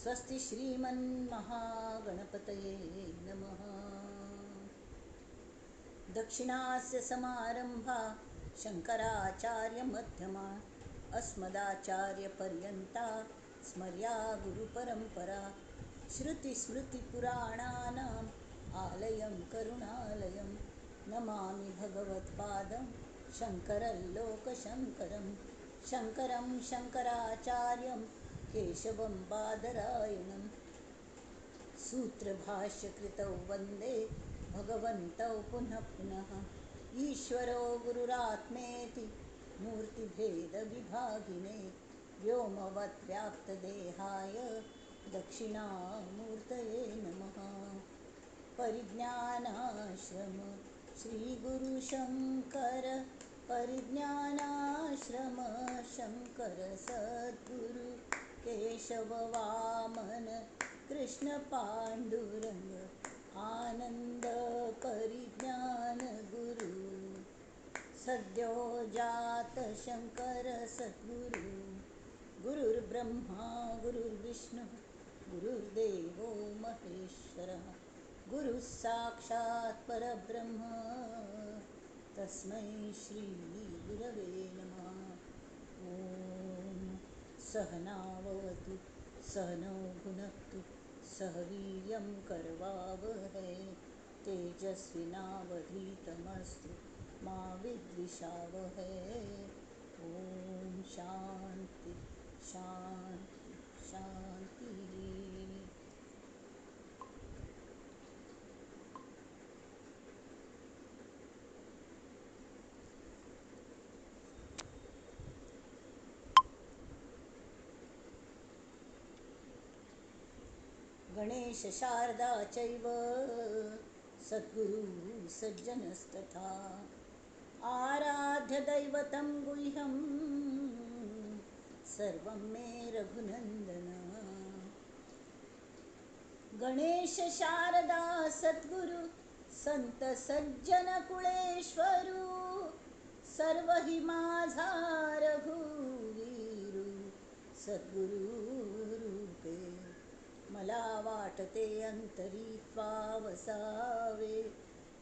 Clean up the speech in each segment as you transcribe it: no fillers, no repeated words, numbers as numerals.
स्वस्ति श्रीमन्महागणपतये नमः. दक्षिणास्य समारंभा शंकराचार्यमध्यमा अस्मदाचार्यपर्यंता स्मर्या गुरुपरंपरा. श्रुतिस्मृतिपुराणानाम् आलयं करुणालयं नमामि भगवत्पादं शंकरं लोकशंकरं. शंकरं शंकराचार्यं केशवं बादरायणं. सूत्रभाष्यकृतौ वंदे भगवन्तौ पुनः पुनः. ईश्वरो गुरुरात्मेति मूर्तिभेदविभागिने व्योमवद्व्याप्तदेहाय दक्षिणामूर्तये नमः. परिज्ञानाश्रम श्रीगुरुशंकर परिज्ञानाश्रम शंकर सद्गुरु केशव वामन कृष्ण पांडुरंग आनंद परिज्ञान गुरु. सद्यो जात शंकर सद्गुरु. गुरुर्ब्रह्मा गुरुर्विष्णु गुरुर्देवो महेश्वरः. गुरुः साक्षात् परब्रह्म तस्मै श्री गुरवे नमः. ॐ सहनावतु सहनौ भुनक्तु सह वीर्यं करवावहै. तेजस्विनावधीतमस्तु मा विद्विषावहै. ॐ शांती शांती शांती. गणेश शारदा चैव सद्गुरु सज्जनस्तथा. आराध्य दैवतं गुह्यं सर्वं मे रघुनंदन. गणेश शारदा सद्गुरु संत सज्जन कुळेश्वरू. सर्व हि माझा रघुवीरू सद्गुरु रूपे. मला वाटते अंतरी त्वा वसावे.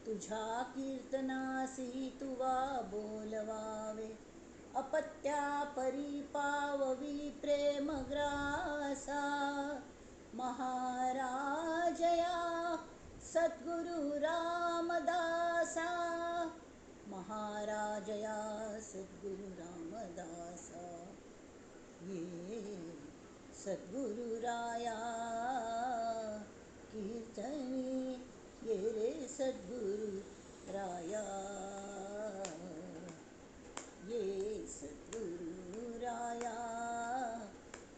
तुझ्या कीर्तनासी तुवा बोलवावे. अपत्या परी पाववी प्रेमग्रासा. महाराजया सद्गुरु रामदासा. महाराजया सद्गुरु रामदासा. ये सद्गुरुराया कीर्तनी ये रे सद्गुरु राया. ये सद्गुरुराया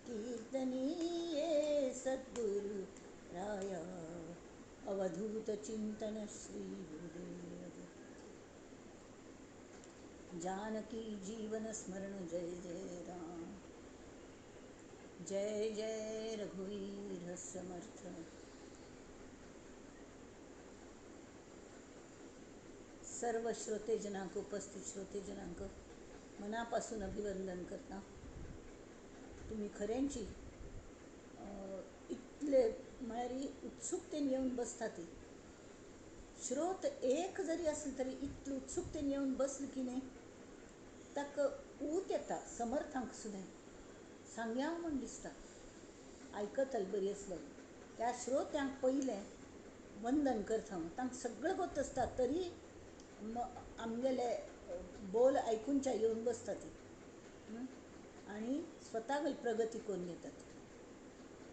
कीर्तनी ये सद्गुरु राया. अवधूत चिंतन श्री गुरुदेव. जानकी जीवन स्मरण जय जय राम. जय जय रघुवीर समर्थ. सर्व श्रोतेजनांक, उपस्थित श्रोतेजनांक मनापासून अभिवंदन करता. तुम्ही खऱ्यांची इतले म्हळ्यार उत्सुकतेन येवन बसता. ती श्रोत एक जरी आसले तरी इतले उत्सुकतेन येवन बसले की न्ही ताका ऊत येता. समर्थांक सुद्दां सांग्या म्हूण दिसता. आयकतल बरी आसल्यार त्या श्रोत्यांक पयलें वंदन करता हांव. तांकां सगळें गोत आसता तरी आमगेले बोल आयकुनच्या येवन बसता ती आनी स्वताक प्रगती करून घेतात.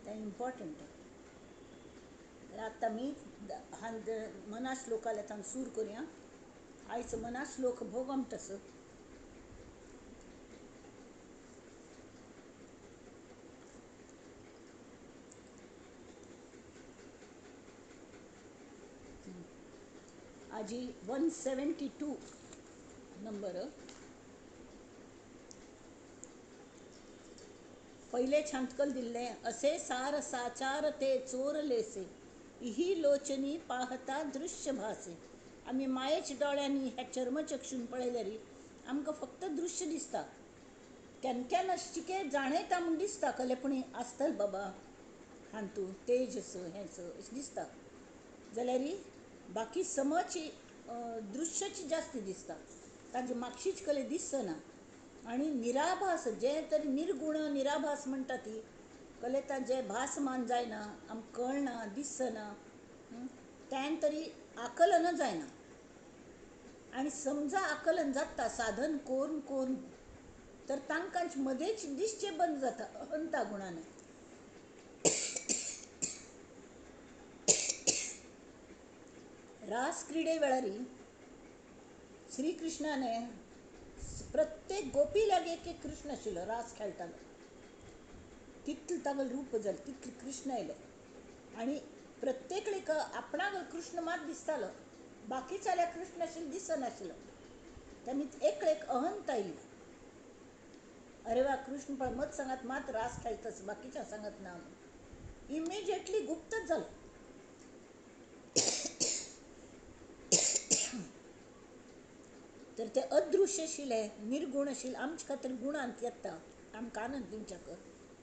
तें इम्पॉर्टंट. तर आतां आमी मना श्लोकाले तांकां सूर करुया. आयज मना श्लोक भोव गमत आसा. आजी 172 नंबर. पहिले छांतकल दिल्ले असे सार साचार ते चोरलेसे. इही लोचनी पाहता दृश्य भासे. आमी मायेच दोळ्यांनी ह्या चर्मचक्षून पळयल्यार आमकां फक्त दृश्य दिसता. केन्ना केन्ना चिके जाणयता म्हूण दिसता कलेपणी आसतल बाबा हांतू तेजस हेंच अशें दिसता जाल्यार बाकी समची दृश्याची जास्त दिसता, ताजे मागशीच कले दिसना. आनी निराभास जे तरी निर्गुण निराभास म्हणटा ती कले ताजे भासमान जायना, आमकां कळना, दिसना, त्यान तरी आकलन जायना. आनी समजा आकलन जाता साधन करून करून तर तांकां मदेच दिसचें बंद जाता अहंता गुणान. रास क्रिडे वेळार श्रीकृष्णाने प्रत्येक गोपी लागी एक एक कृष्ण आशिल्लो रास खेळटालो, तितलें तागेलें रूप जालें, तितलें कृष्ण आयलें. आनी प्रत्येक आपणाक कृष्ण मात दिसतालो, बाकी जाल्यार कृष्ण आशिल्लो दिसनाशिल्लो. ताणी एक अहंता आयली, अरे वा कृष्ण पण मत सांगात मात रास खेळतच, बाकीच्या सांगत ना. इमिजिएटली गुप्तच जालो. तर ते अदृश्यशील आहे, निर्गुणशील आमचे खातीर गुणांत येता, आमकां आनंद दिवच्या कर,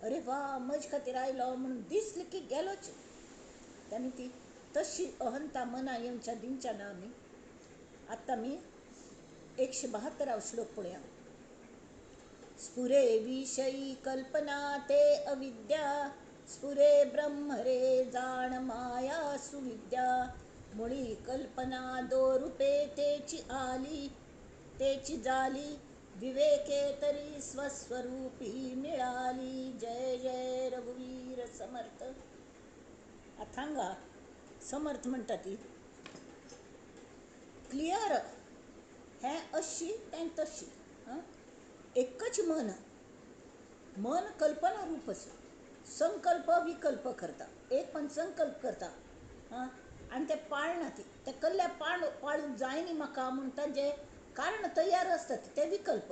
अरे वा म्हजे खातीर आयलो म्हणून दिसलें की गेलोच. ताणी ती तशी अहंता मना येवच्या दिवच्या ना आमी. आतां आमी 172 श्लोक पळोवया. स्फुरे विषयी कल्पना ते अविद्या, स्फुरे ब्रह्म रे जाण माया सुविद्या, मुळी कल्पना दो रूपे तेची आली, तेची जाली, विवेके तरी स्वस्वरूपी मिळाली. जय जय रघुवीर समर्थ. आतां समर्थ म्हणटा ती क्लियर हें अशी तें तशी, एकच मन, मन कल्पना रूपच, संकल्प विकल्प करता, एक पण संकल्प करता आनी ते पाळना, ती ते कल्ल्या पाळूंक जाय न्ही म्हाका म्हूण तांचे कारण तयार आसतात ते विकल्प.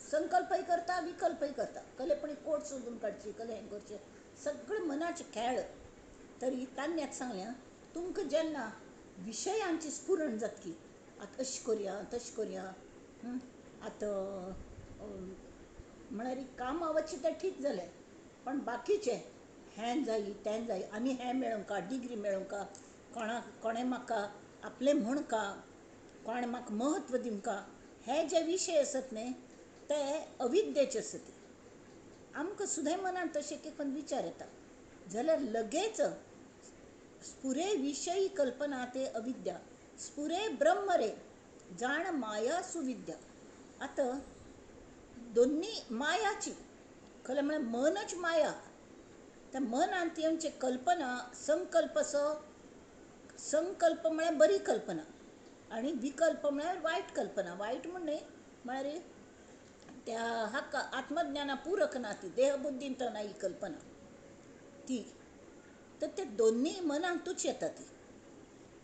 संकल्पय करता विकल्पय करता, कलेपणी कोट सोदून काडची, कले हें करचें, सगळें मनाचे खेळ. तरी तांणी आतां सांगलें तुमकां जेन्ना विशयांची स्फुरण जातकी, आतां अशें करुया तशें करुया, आतां म्हळ्यार कामां वचचें तें ठीक जालें, पण बाकीचें हें जाय तें जाय, आनी हें मेळोवंका, डिग्री मेळोवंका, कोणाक कोणें म्हाका आपलें म्हणका, कोणें म्हाका म्हत्व दिवंका, हे जे विशय आसत न्ही ते अविद्येचे आसत. आमकां सुद्दां मनांत तशें एक एक विचार येता जाल्यार लगेच स्फुरे विशयी कल्पना ते अविद्या, स्फुरे ब्रह्म रे जाण माया सुविद्या. आतां दोन्ही मायाची, खरें म्हळ्यार मनच माया, त्या मनांत येवचे कल्पना संकल्प असो, संकल्प म्हळ्यार बरी कल्पना आनी विकल्प म्हळ्यार वायट कल्पना. वायट म्हूण न्हय, म्हळ्यार त्या हाका आत्मज्ञाना पूरक ना ती, देहबुद्दीन तर ना ही कल्पना ती, तर ते दोन्ही मनांतूच येता ती.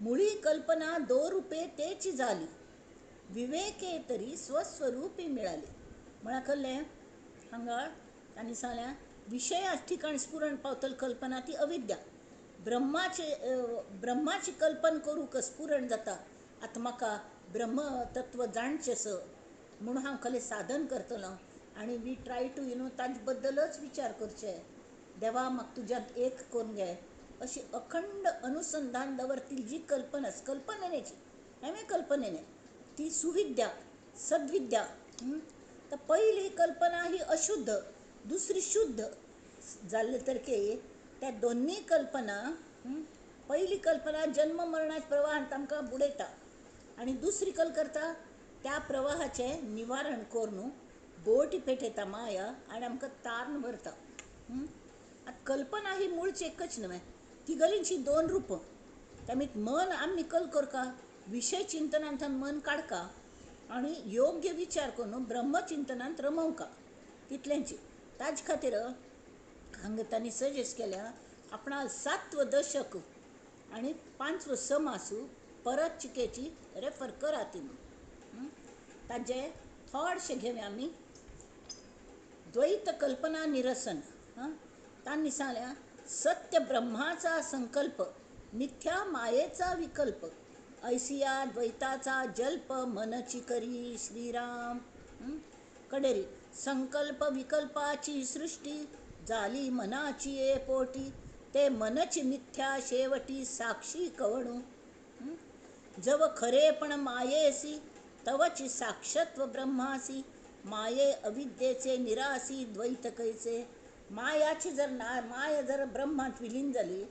मुळी कल्पना दो रुपे तेची जाली, विवेके तरी स्वस्वरूपी मिळाली. म्हळ्यार कळ्ळें हांगा तांणी सांगलें विशया ठिकाणी स्फुरण पावतल कल्पना ती अविद्या. ब्रह्माचे ब्रह्माची कल्पना करूंक स्फुरण जाता, आतां म्हाका ब्रह्मतत्व जाणचें स म्हणून हांव खरें साधन करतलो आनी we try to you know ताजे बद्दलच विचार करचे, देवा म्हाका तुज्यांत एक करून घे, अशी अखंड अनुसंधान दवरतील जी कल्पना, कल्पनेची हांवें कल्पनेने ती सुविद्या सद्विद्या. तर पहिली कल्पना ही अशुद्ध, दुसरी शुद्ध जाल्ले तरके त्या दोन्ही कल्पना, पहिली कल्पना जन्म मरणाच्या प्रवाहांत आमकां बुडयता आनी दुसरी कल करता त्या प्रवाहाचें निवारण करून बोटी पेटयता माया आनी आमकां तारण व्हरता. आतां कल्पना ही मुळची एकच न्हय, तिगलींची दोन रुपां. त्यामुळे मन आमी कल करका, विशय चिंतनांतल्यान मन काडका आनी योग्य विचार करून ब्रह्मचिंतनांत रमोवका, तितलेंच. ताजे खातीर हांगा तांणी सजेस्ट केल्या आपणा 7 दशक आनी 5 समासू परत चिकेची रेफर करा ती म्हणून. ताजे थोडशे घेवया आमी. द्वैत कल्पना निरसन, तांणी सांगल्या सत्य ब्रह्माचा संकल्प, मिथ्या मायेचा विकल्प, ऐसिया द्वैताचा जल्प मनची करी श्रीराम. कडेरी संकल्प विकल्पाची सृष्टी, जाली मनाची ए पोटी, ते मनची मिथ्या शेवटी साक्षी कवणू. जव खरेपण मायेसी, तवची साक्षत्व ब्रह्मासी, माये अविद्येचे निरासी द्वैत कैचे. मायाची जर ना माया जर ब्रह्मांत विलीन जाली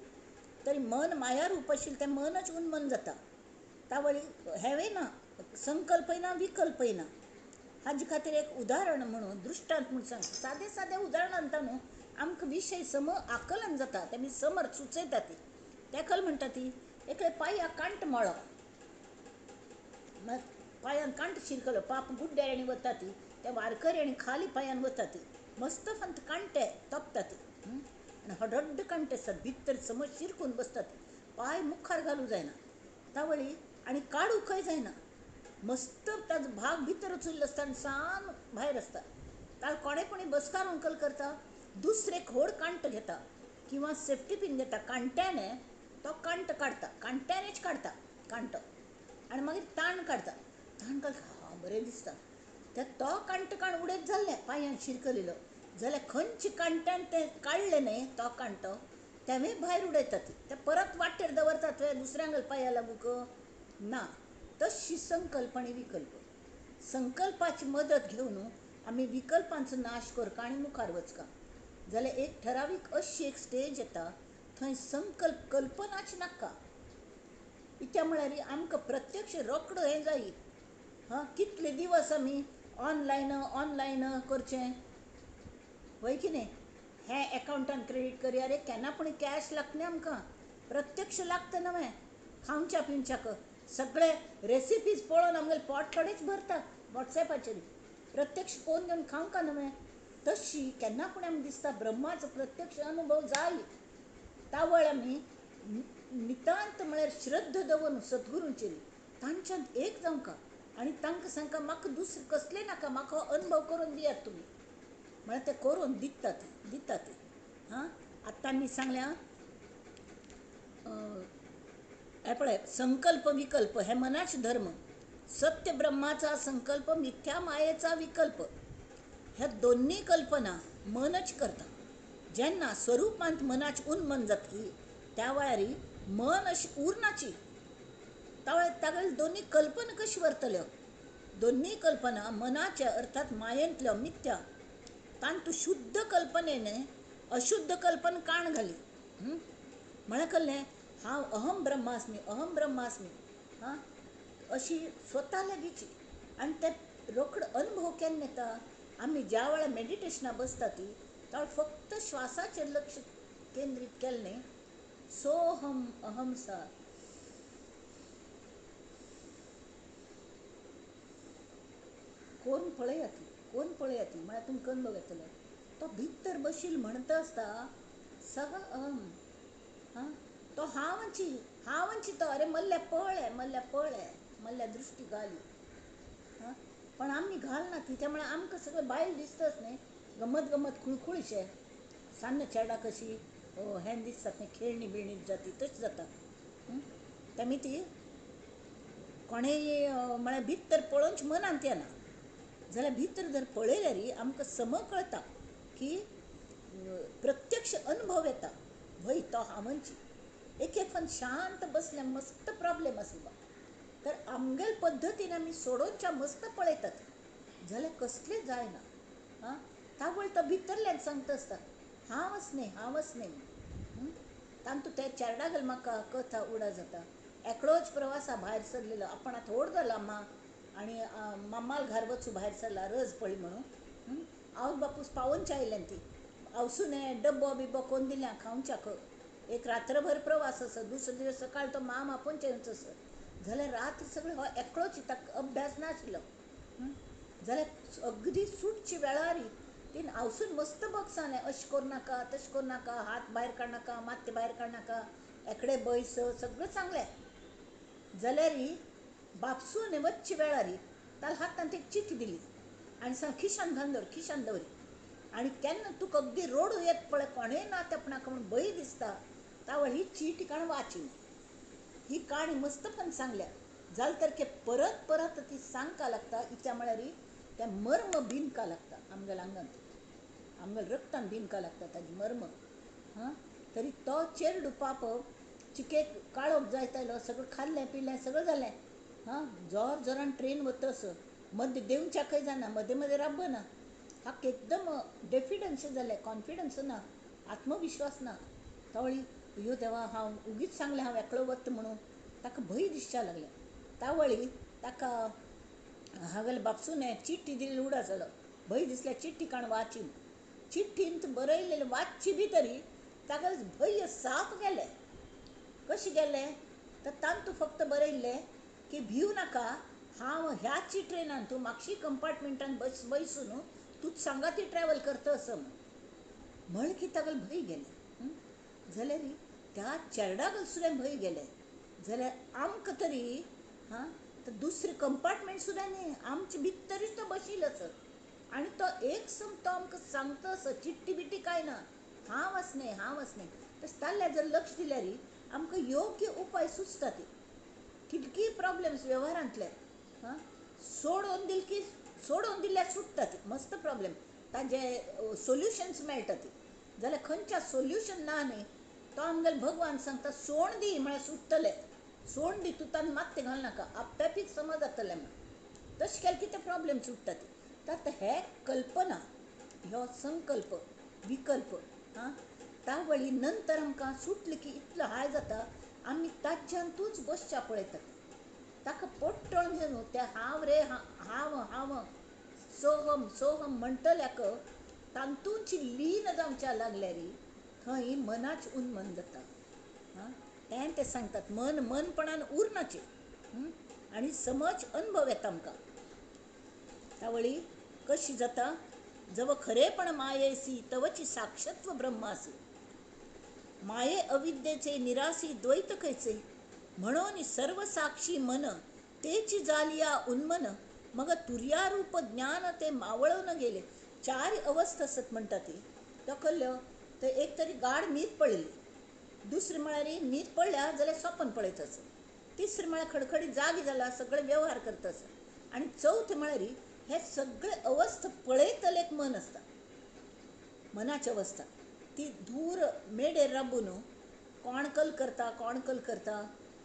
तरी मन माया रूप आशिल्लें तें मनच उन्मन जाता. तावळी हेंवूय ना, संकल्पय ना, विकल्पय ना. हाजे खातीर एक उदाहरण म्हणून दृश्टांत म्हूण सांग. सादे सादे उदाहरण आणता न्हू आमकां विशय सम आकलन जाता, तेमी समर्थ सुचयता ती. तेका म्हणटा ती एकले पांयाक कांट मळो, पांयान कांट शिरकलो, पाप गुड्ड्यार आनी वता ती, त्या वारकरी आनी खाली पांयान वता ती, मस्त फंत कांटे तोपता ती आनी हडहड्ड कांटे आसतात, भितर समज शिरकून बसतात, पांय मुखार घालूं जायना तावळी आनी काडूंकय जायना. मस्त ताजो भाग भितर उचल्लो आसता आनी सान भायर आसता. ताका कोणे कोणी बसकार अंकल करता, दुसरे खोड कांट घेता किंवा सेफ्टी पीन घेता, कांट्याने तो कांट काडटा, कांट्यानेच काडटा कांटो आनी मागीर ताण काडटा. ताण काडटा, हा बरें दिसता. त्या तो कांट काण उडयत जाल्लें पांयान शिरकलेलो जाल्यार खंयचे कांट्यान तें काडलें न्हय तो कांटो तेंवूय भायर उडयतात, ते परत वाटेर दवरतात दुसऱ्यांक पांया लागूंक ना. तशी संकल्प आनी विकल्प. संकल्पाची मदत घेवन आमी विकल्पांचो नाश करता आनी मुखार वचका. जाल्यार एक ठरावीक अशी एक स्टेज येता थंय संकल्प कल्पनाच नाका. इत्या म्हळ्यार आमकां प्रत्यक्ष रोकडो हें जाय. हां, कितले दिवस आमी ऑनलायन ऑनलायन करचें वय की न्ही? हें एकावंटान क्रेडीट करया रे, केन्ना पूण कॅश लागता आमकां, प्रत्यक्ष लागता नवें खावच्या पिवच्याक. सगळे रेसिपीज पळोवन आमगेलें पोट थोडेच भरता वॉट्सॅपाचेर, प्रत्यक्ष कोण घेवन खावंक नवें. तशी केन्ना पूण आमकां दिसता ब्रह्माचो प्रत्यक्ष अनुभव जाय. तावळ आमी नितांत म्हळ्यार श्रद्धा दवरून सद्गुरूंचेर तांच्यांत एक जावंका आनी तांकां सांगका म्हाका दुसरें कसलें नाका, म्हाका अनुभव करून दियात तुमी म्हळ्यार ते करून दितात दितात. हां, आतां तांणी सांगल्या हे पळय, संकल्प विकल्प हे मनाचे धर्म, सत्य ब्रह्माचा संकल्प, मिथ्या मायेचा विकल्प, ह्या दोन्ही कल्पना मनच करता. जेन्ना स्वरूपांत मनाचे उन्मन जातकी त्या वेळार मन अशी उरनाची, तागेली दोन्ही कल्पना कशी वरतल्यो? दोन्ही कल्पना मनाच्या अर्थात मायेंतल्यो मिथ्या, तांतू शुद्ध कल्पनेने अशुद्ध कल्पना काण घाली. म्हळ्यार कळ्ळें, हांव अहम ब्रह्मास्मी अहम ब्रह्मास्मी, हां, अशी स्वता लागीची. आनी ते रोखडो अनुभव केन्ना येता? आमी ज्या वेळार मेडिटेशना बसता ती त्या फक्त श्वासाचेर लक्ष केंद्रीत केलें न्ही, सोहम अहम सा, कोण पळयात कोण पळयात म्हळ्यार तुमकां अनुभव येतलो. तो भितर बशील म्हणता आसता सह अहम, हां, तो हांवची हांवची तो, अरे मल्ल्या पळय मल्ल्या पळय मल्ल्या दृश्टी घाली. हां, पण आमी घालना ती, त्यामुळे आमकां सगळें बायल दिसताच न्ही, गमत गमत खुळखुळशें सान्न चेडा कशी हें दिसतात न्ही, खेळणी बिळणी जाती तशें जाता. तेमी ती कोणेय म्हळ्यार भितर पळोवंच मनांत येना जाल्यार भितर जर पळयल्यार आमकां सम कळटा की प्रत्यक्ष अनुभव येता, व्हय तो हांवची. एक एक शांत बसल्यार मस्त प्रॉब्लेम आसलो तर आमगेल पद्दतीन आमी सोडोवच्या मस्त पळयतात जाल्यार कसलें जायना. हां, तावळ तो भितरल्यान सांगता आसता हांवच न्ही हांवच न्ही. तांतू ते चेरडा म्हाका कथा उडा जाता. एकलोच प्रवासा भायर सरलेलो, आपण आतां व्हड जाला मां आनी मामाल घर वचूं भायर सरला रज पळय म्हणून. आवय बापूस पावोवच्या आयल्यान ती आवसून डब्बो बिब्बो कोन्न दिल्या खावच्याक. एक रात्रभर प्रवास आसा, दुसरे दिवस सकाळ तो माम आपोवच्या येवचो आसा. जाल्यार रात्र सगळें हो एकलोच ताका अभ्यास नाशिल्लो. जाल्यार अगदी सुटचे वेळार तीन आवसून मस्त बग सांगलें, अशें करूं नाका तशें करूं नाका, हात भायर काडनाका, माथें भायर काडनाका, एकडे बैस, सगळें सांगलें. जाल्यार बापसून वचचे वेळार ताका हातांत एक चीट दिली आनी सांग खिशान घालून दवर, खिशान दवर, आनी केन्ना तुका अगदी रोडू येत पळय कोणेय ना तेपणाक म्हूण भंय दिसता तावळ ही चीट काण वाची. ही काणी मस्तपण सांगल्या जाल तर परत परत ती सांगका लागता, इत्या म्हळ्यार तें मर्म बिनका लागता आमगेल्या आंगांत. आमगेल्या रक्तान बिनका लागता ताजी मर्म. हां, तरी तो चेरडू पाप चिकेक काळोख जायत आयलो, सगळें खाल्लें पिलें सगळें जालें. हां, जोर जोरान ट्रेन वता असो मदें देंवच्याकय जायना, मदें मदें राबना. हाका एकदम डेफिडन्स जालें, कॉन्फिडन्स ना, आत्मविश्वास ना. तावळी अयो देवा, हांव उगीच सांगलें हांव एकलो वता म्हणून, ताका भंय दिसच्या लागलें. तावळी ताका हागेले बापसून चिट्ठी दिली उडा जालो, भंय दिसल्या चिट्ठी काण वाची. चिट्ठींत बरयलेलें वाचची बी तरी ताका भंय साफ गेलें. कशें गेलें तर तांतू फक्त बरयल्लें की भिव नाका, हांव ह्याच ट्रेनान तूं मागशी कंपार्टमेंटान बस बैसून तूं सांगा ती ट्रॅवल करता असो म्हण की ताका भंय गेलें. जाल्यार त्या चेरडाक सुद्दां भंय गेलें. जाल्यार आमकां तरी हां तर दुसरें कंपार्टमेंट सुद्दां न्ही, आमचे भितरीच तो बशिल्लो आसा आनी तो एक सम तो आमकां सांगता असो, चिट्टी बिट्टी कांय ना, हांव आसने हांव आसने. तशें ताल्ल्या जर लक्ष दिल्यार आमकां योग्य उपाय सुचता. ती कितकी प्रॉब्लम्स वेव्हारांतले हां सोडोवन दिल की सोडोवन दिल्यार सुट्टा ती मस्त प्रॉब्लम, ताजे सोल्युशन्स मेळटा ती. जाल्यार खंयच्या सोल्युशन ना न्ही, तो आमगेलो भगवान सांगता सोण दी म्हळ्यार सुट्टले, सोण दी तूं तांकां मात्तें घालनाका, आपत्यापीच समज जातलें म्हण. तशें केलें की ते प्रॉब्लम सुट्टा ती. तर आतां हे कल्पना, ह्यो संकल्प विकल्प हां तावळी नंतर आमकां सुटले की इतलो हाय जाता, आमी ताच्यातूच बसच्या पळयतात. ताका पोट्टण घेवन त्या हांव रे हांव हांव सोहम सोहम म्हणटल्याक तातूंची लीन जावच्या लागल्यार थंय मनाच उन्मन जाता. हां, तें ते सांगतात मन मनपणान उरनाचें आनी समज अनुभव येता आमकां. तावळी कशी जाता, जव खरेपण मायेसी तवची साक्षत्व ब्रह्मासी, माये अविद्येचे निरासी द्वैत खंयचे, म्हणून सर्व साक्षी मन तेची जालिया उन्मन, मग तुर्यारूप ज्ञान ते मावळून गेले. चार अवस्था आसत म्हणटा ती. तो कल्ल्यो तर एक तरी गाड न्हीद पडली, दुसरी म्हळ्यार न्हीद पडल्या जाल्यार सपन पळयत आसत, तिसरी म्हळ्यार खडखडीत जागी जाला सगळे वेव्हार करता आसत, आनी चवथें म्हळ्यार हे सगळे अवस्था पळयतले एक मन आसता, मनाची अवस्था ती धूर मेडेर राबून कोण कल करता कोण कल करता,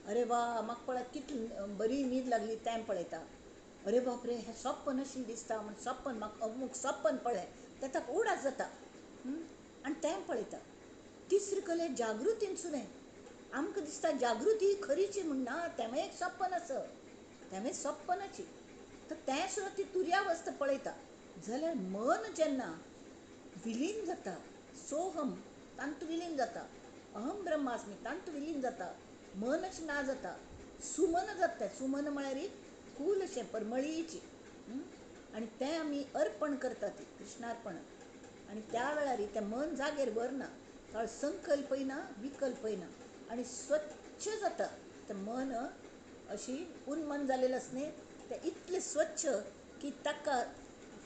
अरे वा म्हाका पळय कितली बरी न्हीद लागली तें पळयता, अरे बापरे हें सपन अशें दिसता म्हण सपन म्हाका अमूक सपन पळय तें ताका उडास जाता आनी तें पळयता. तिसरी कले जागृतीन सुद्दां आमकां दिसता जागृती खरीची म्हण ना, तें एक सपन आसा, तें सपनाची, तर तें सुद्दां ती तुर्यावस्था पळयता. जाल्यार मन जेन्ना विलीन जाता, सोहम तांतू विलीन जाता, अहम ब्रह्मास्मी तांतू विलीन जाता, मनच ना जाता, सुमन जाता. सुमन म्हळ्यार फूल अशें परमळीची, आनी तें आमी अर्पण करतात कृष्णार्पण. आनी त्या वेळार तें मन जागेर व्हरना, थोडो संकल्पय ना विकल्पय ना आनी स्वच्छ जाता तें मन. अशी उन्मन जालेलें आसता न्ही तें इतलें स्वच्छ की ताका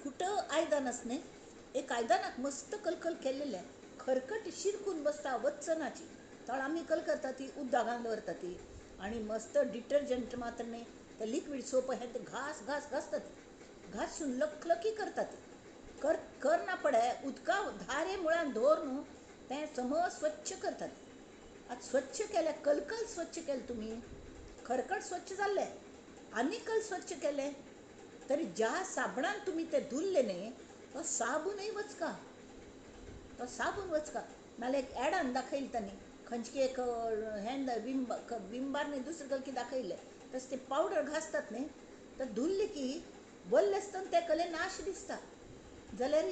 कुठं आयदन आसता न्ही, एक आयदनाक मस्त कलकल केलेलें खरकट शिरकून बसता वचनाची. थोडो आमी कल करता ती उदकान घालून दवरता ती आनी मस्त डिटर्जंट मात्र न्ही ते लिक्वीड सोप हें ते घास घास घासतात, घासून लखलखी करतात. कर करना पडे उदका धारे मुळान दवर न्हू तें समज स्वच्छ करतात. आतां स्वच्छ केलें, कलकल स्वच्छ केलें तुमी, खरकट स्वच्छ जाल्लें आनी कल स्वच्छ केलें तरी ज्या साबणान तुमी ते धुल्ले न्ही तो साबूनय वचका, तो साबून वचका. नाल्यार एक एडान दाखयलें तांणी खंयची एक हें विम विंबार न्ही दुसरें कलकी दाखयलें, तशें ते पावडर घासतात न्ही तर धुल्ली की वल्ले आसतना ते कले नाश दिसता, जाल्यार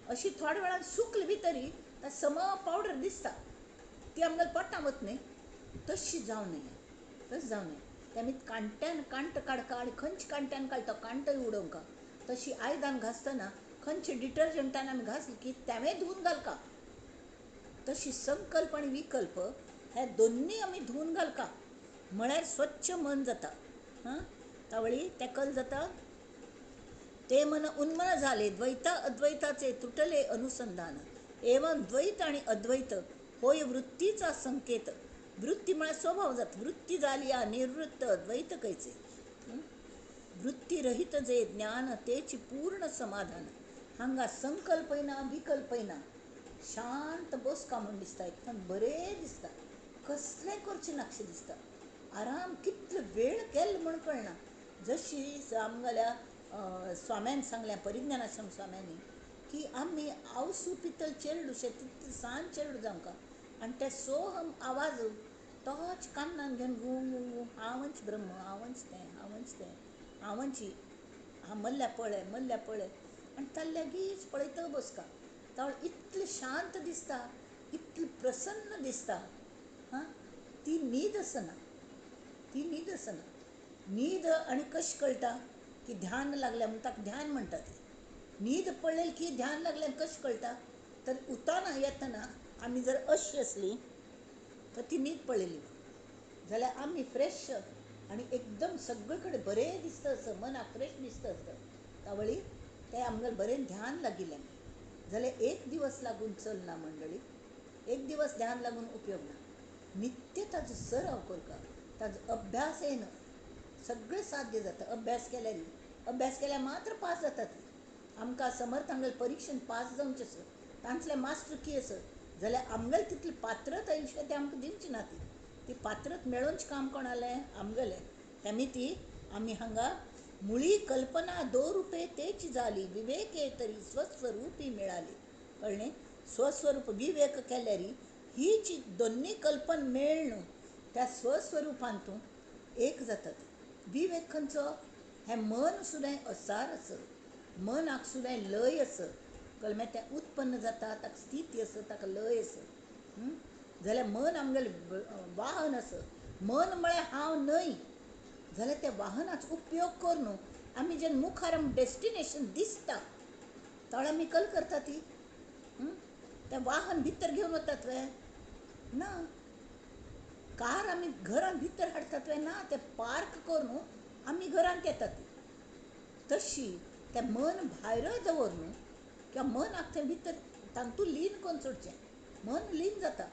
अशी थोड्या वेळान सुकली बी तरी सम पावडर दिसता ती आमकां पोटां वत न्ही. तशी जावं नये, तशें जावं नये. ते आमी कांट्यान कांट काडका आनी खंयच्या कांट्यान काडटा कांटय उडोवंका. तशी आयदन घासतना खंयच्या डिटर्जंटान आमी घासली की तेंवें धुवन घालका. तशी संकल्प आनी विकल्प हे दोन्नूय आमी धुवन घालका म्हळ्यार स्वच्छ मन जाता. हां, तावळी तें कल जाता ते मन उन्मन झाले, द्वैता अद्वैताचे तुटले अनुसंधान, एवं द्वैत आणि अद्वैत होय वृत्तीचा संकेत. वृत्ती म्हळ्यार स्वभाव जाता, वृत्ती जाली या निर्वृत्त अद्वैत खंयचे, वृत्तीरहित जे ज्ञान तेची पूर्ण समाधान. हांगा संकल्पय ना विकल्पय ना, शांत बसका म्हूण दिसता, एकदम बरें दिसता, कसलें करचें नाकशें दिसता, आराम कितलो वेळ केलो म्हूण कळना. जशी आमगेल्या स्वाम्यान सांगल्या, परिज्ञानाश्रम स्वाम्यांनी, की आमी आवसू पितल चेरडूशें तितलें सान चेरडू जावंका आनी ते सोहम आवाज तोच कान्नान घेवन गूं गूं गूं, हांवच ब्रह्म, हांवच तें, हांवच तें, हांवच ही, हांव मल्ल्या पळय मल्ल्या पळय, आनी ताल्ल्यागीच पळयत बसका. तावळ इतलें शांत दिसता, इतलें प्रसन्न दिसता. हां, ती न्हीद आसना, ती न्हीद आसना. न्हीद आनी कशें कळटा की ध्यान लागलें म्हूण, ताका ध्यान म्हणटा ती. न्हीद पडलेली की ध्यान लागलें कशें कळटा तर उताना येतना आमी जर अशी आसली तर ती न्हीद पडलेली जाल्यार आमी फ्रेश आनी एकदम सगळे कडेन बरें दिसता आसता, मनाक फ्रेश दिसता आसता. तावळी तें आमगेलें बरें ध्यान लागिल्लें जाल्यार एक दिवस लागून चलना मंडळी, एक दिवस ध्यान लागून उपयोग ना. नित्य ताजो सराव करता, ताजो अभ्यास येना, सगळें साध्य जाता. अभ्यास केल्यार, अभ्यास केल्यार मात्र पास जातात. आमकां समर्थांगेले परिक्षेन पास जावचें आसा, तांतले मास्टर की आसा जाल्यार आमगेले तितली पात्रता येवचे ते आमकां दिवची ना. ती ती पात्रता मेळोवचें काम कोणालें? आमगेलें. तेमी ती आमी हांगा मुळी कल्पना दो रुपे तेच जाली, विवेके तरी स्वस्वरूपी मेळाली. कळ्ळें? स्वस्वरूप विवेक केल्यार हीच दोन्ही कल्पना मेळ्ळ्यो त्या स्वस्वरुपान तूं एक जाता. विवेक खंयचो? हें मन सुद्दां असार आसा, मनाक सुद्दां लय आसा, कळ्ळें? तें उत्पन्न जाता, ताका स्थिती आसा, ताका लय आसा. जाल्यार मन आमगेलें वाहन आसा. मन म्हळ्यार हांव न्हय, जाल्यार त्या वाहनाचो उपयोग करून आमी जेन्ना मुखार आमकां डेस्टिनेशन दिसता तळ आमी कल करता ती. तें वाहन भितर घेवन वतात वे? ना. कार आमी घरांत भितर हाडटात वे? ना. तें पार्क करून आमी घरांत येतात. तशी तें मन भायर दवरून किंवा मनाक थंय भितर तांतू लीन करून सोडचें. मन लीन जाता,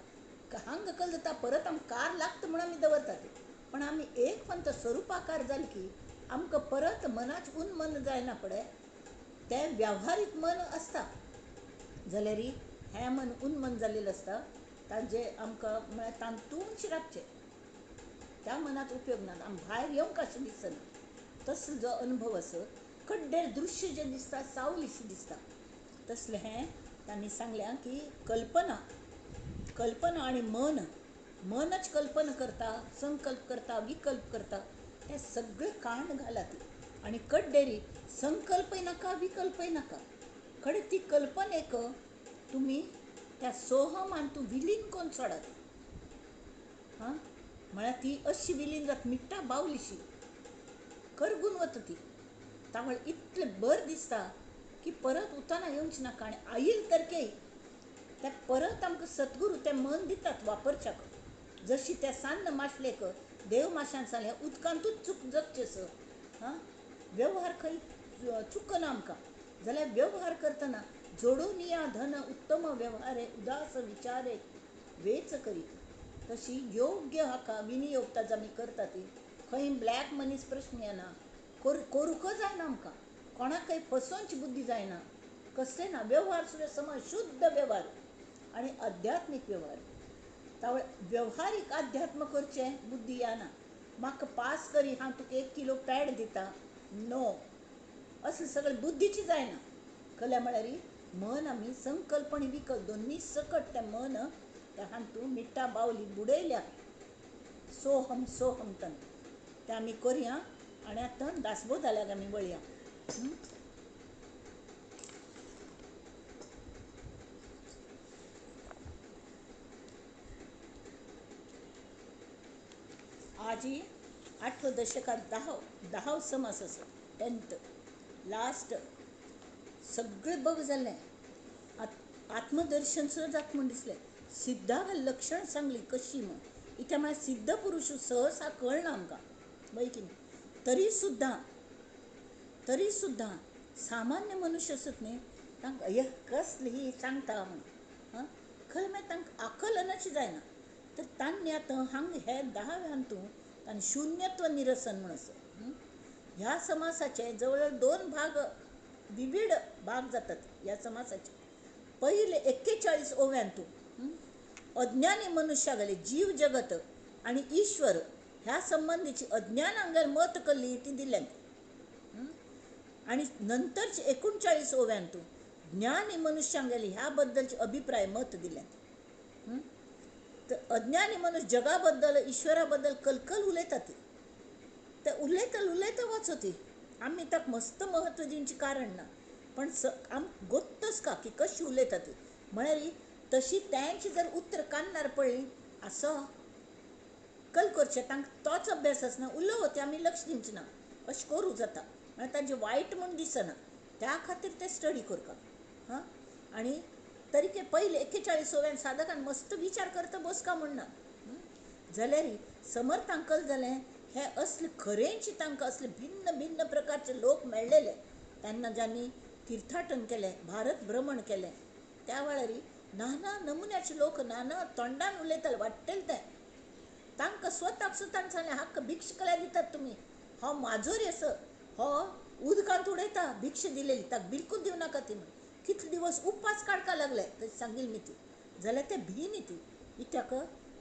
हांग कल जाता, परत आमकां कार लागता म्हूण आमी दवरतात. पण आमी एक पंत स्वरुपाकार जाले की आमकां परत मनाच उन्मन जायना पडे. तें वेव्हारीक मन आसता जाल्यार हें मन उन्मन जाल्लें आसता, ताजें आमकां म्हळ्यार तातूंच रावचें, त्या मनांत उपयोग ना, आमी भायर येवंक अशें दिसना. तसलो जो अनुभव आसा, कड्डेर दृश्य जें दिसता सावलीशी दिसता, तसलें हें तांणी सांगलें की कल्पना, कल्पना आनी मन, मनच कल्पना करता, संकल्प करता, विकल्प करता, तें सगळें काण घालात. आनी कड्डेरी संकल्पय नाका, विकल्पय नाका, कडेन ती कल्पनेक तुमी त्या सोहमान तूं विलीन करून सोडात. हां, म्हळ्यार ती अशी विलीन जाता, मिट्टा बावलीशी करगून वता ती. तावळ इतलें बरें दिसता की परत उताना येवचें नाका. आनी आयल तरकेय त्या परत आमकां सद्गुरू तें मन दितात वापरच्याक. जशी त्या सान्न माशलेक देव माशान सांगलें उदकांतूच चूक जगचें सर. हां, व्यवहार खंय चुकना आमकां जाल्यार व्यवहार करतना जोडून या धन उत्तम व्यवहारे उदास विचारे वेच करीत. तशी योग्य हाका विनियोग ताजो आमी करता ती खंय ब्लॅक मनीस प्रश्न येना, करूंक जायना आमकां, कोणाकय फसोवची बुद्धी जायना, कसलें ना. व्यवहार सुद्दां समज शुद्ध व्यवहार आनी आध्यात्मीक व्यवहार. तावळ व्यवहारीक अध्यात्म करचें बुद्धी येना. म्हाका पास करी हांव तुका 1 किलो पॅड दिता, नो, असलें सगळें बुद्धीची जायना. कल्या म्हळ्यार मन आमी संकल्प आनी विकल्प दोन्ही सकट तें मन त्या हातूंत मिट्टा बावली बुडयल्या. सोहम सोहम तन तें आमी करया आनी आतां दासबोध जाल्यार आमी वळया. आजी 8व्या दशकात 10 समास आसा, 10th last. सगळें बग जालें, आत्मदर्शन सुद्दां जाता म्हूण दिसलें. सिद्धाक लक्षण सांगली कशी म्हूण, इत्या म्हळ्यार सिद्ध पुरुश सहसा कळना आमकां, वय की न्ही. तरी सुद्दां सामान्य मनुष्य आसत न्ही, तांकां हे कसली ही सांगता म्हूण, हां, खरें म्हळ्यार तांकां आकलनच जायना. तर तांणी आतां हांग हे 10व्या हातूंत तांणी शुन्यत्व निरसन म्हूण आसा. ह्या समासाचे जवळ 2 भाग विविध भाग जातात ह्या समासाचे. पयले 41 ओव्यांतू अज्ञानी मनुष्यागले जीव जगत आणि ईश्वर ह्या संबंधीची अज्ञानांगेल मत कल्ली ती दिल्यात. आणि नंतरचे 39 ओव्यांतू ज्ञानी मनुष्यांगेले ह्याबद्दलचे अभिप्राय मत दिल्यात. तर अज्ञानी मनुष्य जगाबद्दल ईश्वराबद्दल कलकल उलयतात, ते उलयता उलयता वचोती, आमी ताका मस्त महत्व दिवचें कारण ना, पण आम गोत्तच का की कशी उलयता ती म्हळ्यार तशी तांची जर उतर कान्नार पडली असो कल करचें, तांकां तोच अभ्यास आसना, उलोवं ते आमी लक्ष दिवचें ना, अशें करूं जाता, म्हळ्यार तांचें वायट म्हूण दिसना, त्या खातीर ते स्टडी करता. हां, आनी तरीके पयले 41 ओव्यान साधकान मस्त विचार करता बसका म्हूण ना, जाल्यार समर्थांक कल जालें हे असले खरेंची तांकां असले भिन्न भिन्न प्रकारचे लोक मेळ्ळेले, तेन्ना ज्यांनी तीर्थाटन केलें, भारत भ्रमण केलें, त्या वेळार नाना नमुन्याचे लोक नाना तोंडान उलयताले वाडटेले तें, तांकां स्वताक स्वतान सांगलें हाका भिक्षा कल्या दितात तुमी, हो माजोरी आसा, हो उदकांत उडयता भिक्षा दिलेली, ताका बिलकूल दिवं नाका ती म्हण, कितले दिवस उपास काडपा लागले तशें सांगिल्लें मी ती, जाल्यार ते भिनी ती कित्याक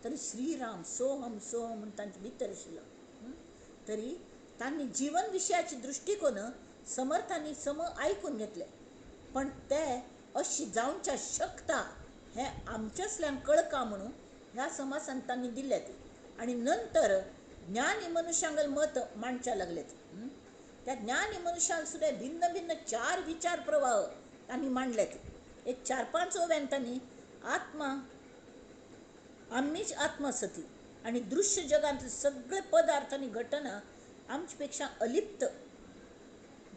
तरी श्रीराम सोहम सोहम म्हूण तांचे भितर आशिल्लो. तरी तांणी जीवन विशयाचे दृश्टिकोन समर्थांनी सम आयकून घेतले, पण ते अशी जावच्या शकता हें आमच्यासल्यान कळका म्हणून ह्या समासान तांणी दिल्या ती. आनी नंतर ज्ञानी मनुष्यांगल मत मांडच्या लागलेत. त्या ज्ञानी मनुष्यांक सुद्दां भिन्न भिन्न 4 विचार प्रवाह तांणी मांडलेत. एक 4-5 ओव्यान तांणी आत्मा आमीच आत्मा सती आणि दृश्य जगांतले सगळे पदार्थ आणि घटना आमच्या पेक्षा अलिप्त,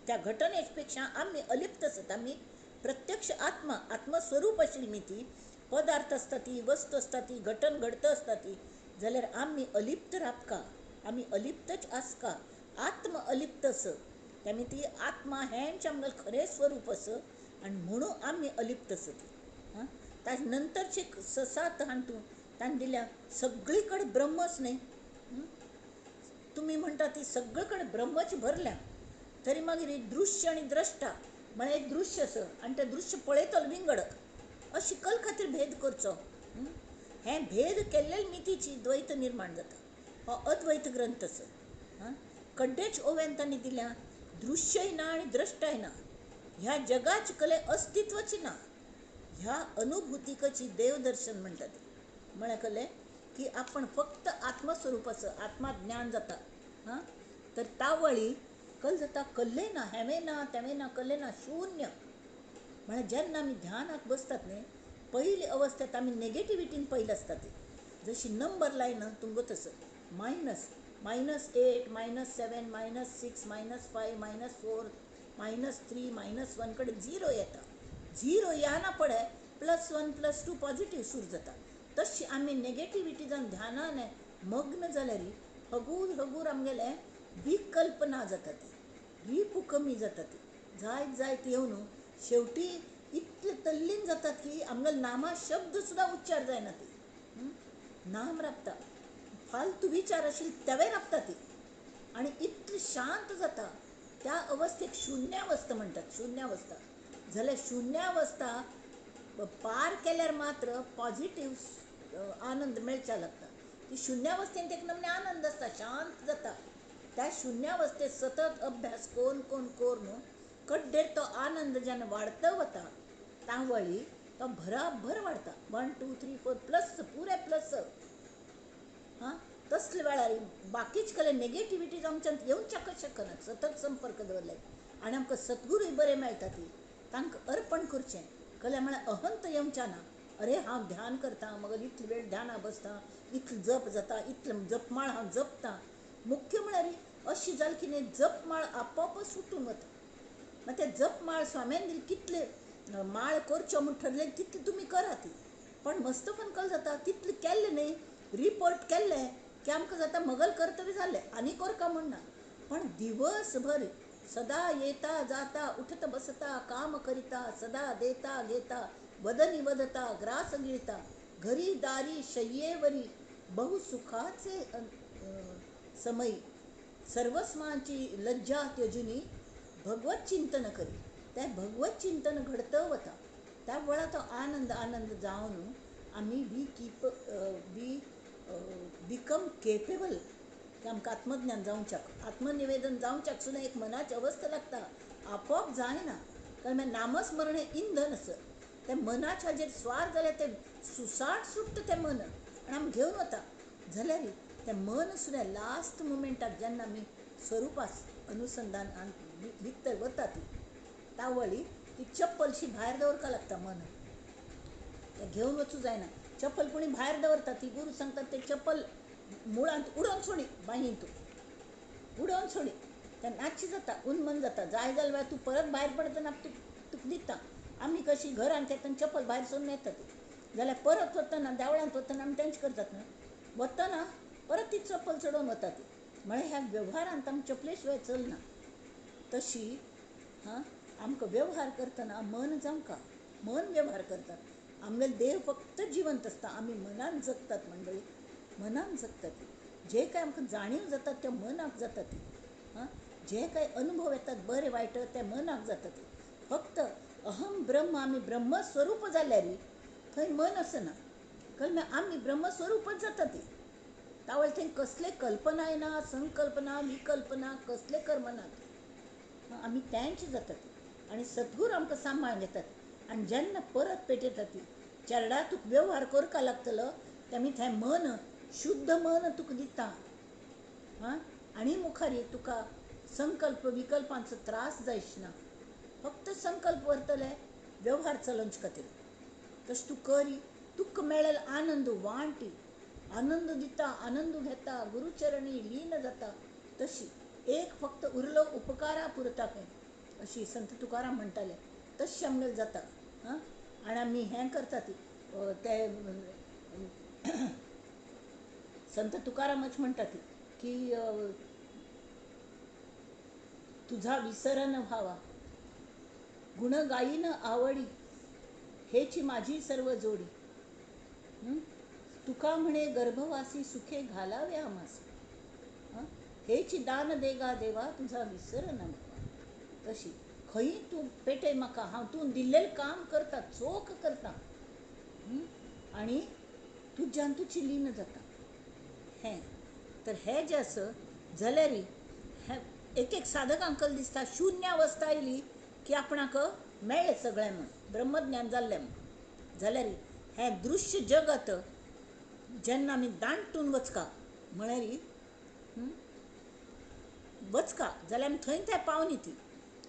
त्या घटनेपेक्षा आम्ही अलिप्त आसत, आमी प्रत्यक्ष आत्मा आत्मस्वरूप आशिल्ली मी ती पदार्थ आसता ती वस्तू आसता ती घटन घडता आसता ती, जाल्यार आमी अलिप्त राबका, आमी अलिप्तच आसका, आत्म अलिप्त आस, त्यामुळे ती आत्मा हेंच आमगेलें खरें स्वरूप आस आनी म्हणून आमी अलिप्त आसत. हां, ताजे नंतरचे 6-7 हांतू ताणें दिल्या सगळी कडेन ब्रह्मच न्ही, तुमी म्हणटा ती सगळे कडेन ब्रह्मच भरल्या, तरी मागीर एक दृश्य आनी द्रश्टा म्हळ्यार एक दृश्य आसा आनी तें दृश्य पळयतलो विंगड, अशी कल खातीर भेद करचो, हें भेद केल्ले मितीची द्वैत निर्माण जाता. हो अद्वैत ग्रंथ आसा. हां, कड्डेच ओव्यान तांणी दिल्या दृश्यय ना आनी द्रश्टाय ना, ह्या जगाच कले अस्तित्वच ना, ह्या अनुभूतिकची देवदर्शन म्हणटा ते, म्हळ्यार कले की आपण फक्त आत्मस्वरूपाचो आत्मा ज्ञान जाता. हां, तर तावळी कल जाता कल्ले ना, हेवें ना तेवें ना, कल्ले ना, शून्य. म्हळ्यार जेन्ना आमी ध्यानाक बसतात न्ही पयले अवस्थेंत आमी नेगेटिविटीन पयले आसता ती, जशी नंबर लायन तुमकां तसो minus -8 -7 -6 -5 -4 -3 -1 कडेन 0 येता, 0 येना पडे +1 +2 पॉझिटीव सुरू जाता. तशी आमी नेगेटिविटी जावन ध्यानान मग्न जाल्यार हगूर हगूर आमगेलें विकल्पना जाता ती, रिपू कमी जाता ती, जायत जायत येवन शेवटी इतले तल्लीन जातात की आमगेले नामा शब्द सुद्दां उच्चार जायना ती, नाम राबता, फालतू विचार आशिल्ले तेवे राबता ती, आनी इतले शांत जाता. त्या अवस्थेक शून्यावस्था म्हणटात. शून्यावस्था जाल्यार शून्यावस्था पार केल्यार मात्र पॉझिटीव आनंद मेळच्या लागता. ती शून्यावस्थेंत एक नमूने आनंद आसता, शांत जाता. त्या शून्यावस्थेत सतत अभ्यास कोण कोण करून कड्डेर तो आनंद जेन्ना वाडत वता तावळी तो भराभर वाडता, 1 2 3 4 प्लस पुरे प्लस. हां, तसले वेळार बाकीच कले नेगेटिविटीज आमच्यान येवच्याक शकना, सतत संपर्क दवरले आनी आमकां सद्गुरूय बरे मेळटा ती, तांकां अर्पण करचें. कले म्हळ्यार अहंत येवच्या ना, अरे हांव ध्यान करता, मगेर इतले वेळ ध्याना बसता, इतलें जप जाता, इतलें जपमाळ हांव जपता. मुख्य म्हळ्यार अशी जाली की न्ही जपमाळ आपोआपच सुटून वता. मागीर ते जपमाळ स्वाम्यान दिली कितले माळ करच्यो म्हूण ठरले तितले तुमी करा ती, पण मस्तपण कल जाता तितलें केल्लें न्ही, रिपोर्ट केल्लें की आमकां जाता मगल कर्तव्य जालें आनी करका म्हूण ना, पण दिवसभर सदा येता जाता उठत बसता काम करिता सदा देता घेता वदनी वदता ग्रास गिळता घरी दारी शय्येवरी बहु सुखाचे समयी सर्वस्वाची लज्जा त्यजुनी भगवत चिंतन करी. तें भगवत चिंतन घडत वता. त्या वेळार तो आनंद आनंद जावन आमी we keep we become capable की आमकां आत्मज्ञान जावच्याक, आत्मनिवेदन जावच्याक सुद्दां एक मनाची अवस्था लागता, आपोआप जायना. कारण नामस्मरण हें इंधन आसा, तें मनाच्या हाजेर स्वार जाल्यार तें सुसाट सुट्टा तें मन आनी आमी घेवन वता. जाल्यार तें मन सुद्दां लास्ट मुमेंटाक जेन्ना आमी स्वरुपास अनुसंधान भितर वता ती तावळी ती चप्पलशी भायर दवरपाक लागता मन, तें घेवन वचूं जायना. चप्पल कोणी भायर दवरता ती गुरू सांगतात ते चप्पल मुळांत उडोवन सोडी, बांयंत उडोवन सोडी, तें नाच्च जाता, उन्मन जाता. जाय जाल्यार तूं परत भायर पडतना तुका दिता. आमी कशी घरांत येतना चप्पल भायर सोडून येता ती, जाल्यार परत वतना देवळांत वतना आमी तेंच करतात न्हू, वतना परत ती चप्पल चडोवन वता ती. म्हळ्यार ह्या वेव्हारांत आमी चपले शिवाय चलना. तशी हां आमकां वेव्हार करतना मन जावंका, मन वेव्हार करता. आमगेलो देह फक्त जिवंत आसता, आमी मनान जगतात मंडळी, मनान जगतात. जे काय आमकां जाणीव जातात ते मनाक जातात ती, हां जे काय अनुभव येतात बरे वायट ते मनाक जातात. फक्त अहम ब्रह्म, आमी ब्रह्मस्वरूप जाल्यार थंय मन आसना, कारण आमी ब्रह्मस्वरूपच जाता ती. तावळ थंय कसले कल्पनाय ना, संकल्पना विकल्पना कसले कर्म ना, आमी तेंच जातात. आनी सद्गुरू आमकां सांबाळून घेतात. आनी जेन्ना परत पेटयतात ती चेरडा तुका वेव्हार करपाक लागतलो, ते आमी थंय मन शुद्ध मन तुका दिता. हां आनी मुखार तुका संकल्प विकल्पांचो त्रास जायच ना, फक्त संकल्प व्हरतले वेव्हार चलोवचे खातीर. तशें तूं करी, तुका मेळ्ळेलो आनंद वांटी, आनंद दिता, आनंद घेता, गुरुचरणी लीन जाता. तशी एक फक्त उरलो उपकारा पुरता खंय, अशी संत तुकाराम म्हणटाले, तशें आमगेलें जाता. हां आनी आमी हें करतात ते संत तुकारामच म्हणटात की तुझा विसरन व्हावा, गुण गायीन आवडी, हेची माझी सर्व जोडी, तुका म्हणे गर्भवासी सुखे घालावे आम्हास, हेची दान देगा देवा तुझा विसरन व्हावा. तशी खंय तूं पेटय म्हाका, हांव तूं दिल्लें काम करता, चोख करता, आनी तुज्यान तुजी लीन जाता. हें तर हें जें आसा जाल्यार हें एक एक साधकांक दिसता शुन्य अवस्था आयली की आपणाक मेळ्ळें सगळें म्हूण, ब्रह्मज्ञान जाल्लें म्हूण. जाल्यार हें दृश्य जगत जेन्ना आमी दांटून वचका म्हळ्यार वचका जाल्यार आमी थंय थंय पावनी ती,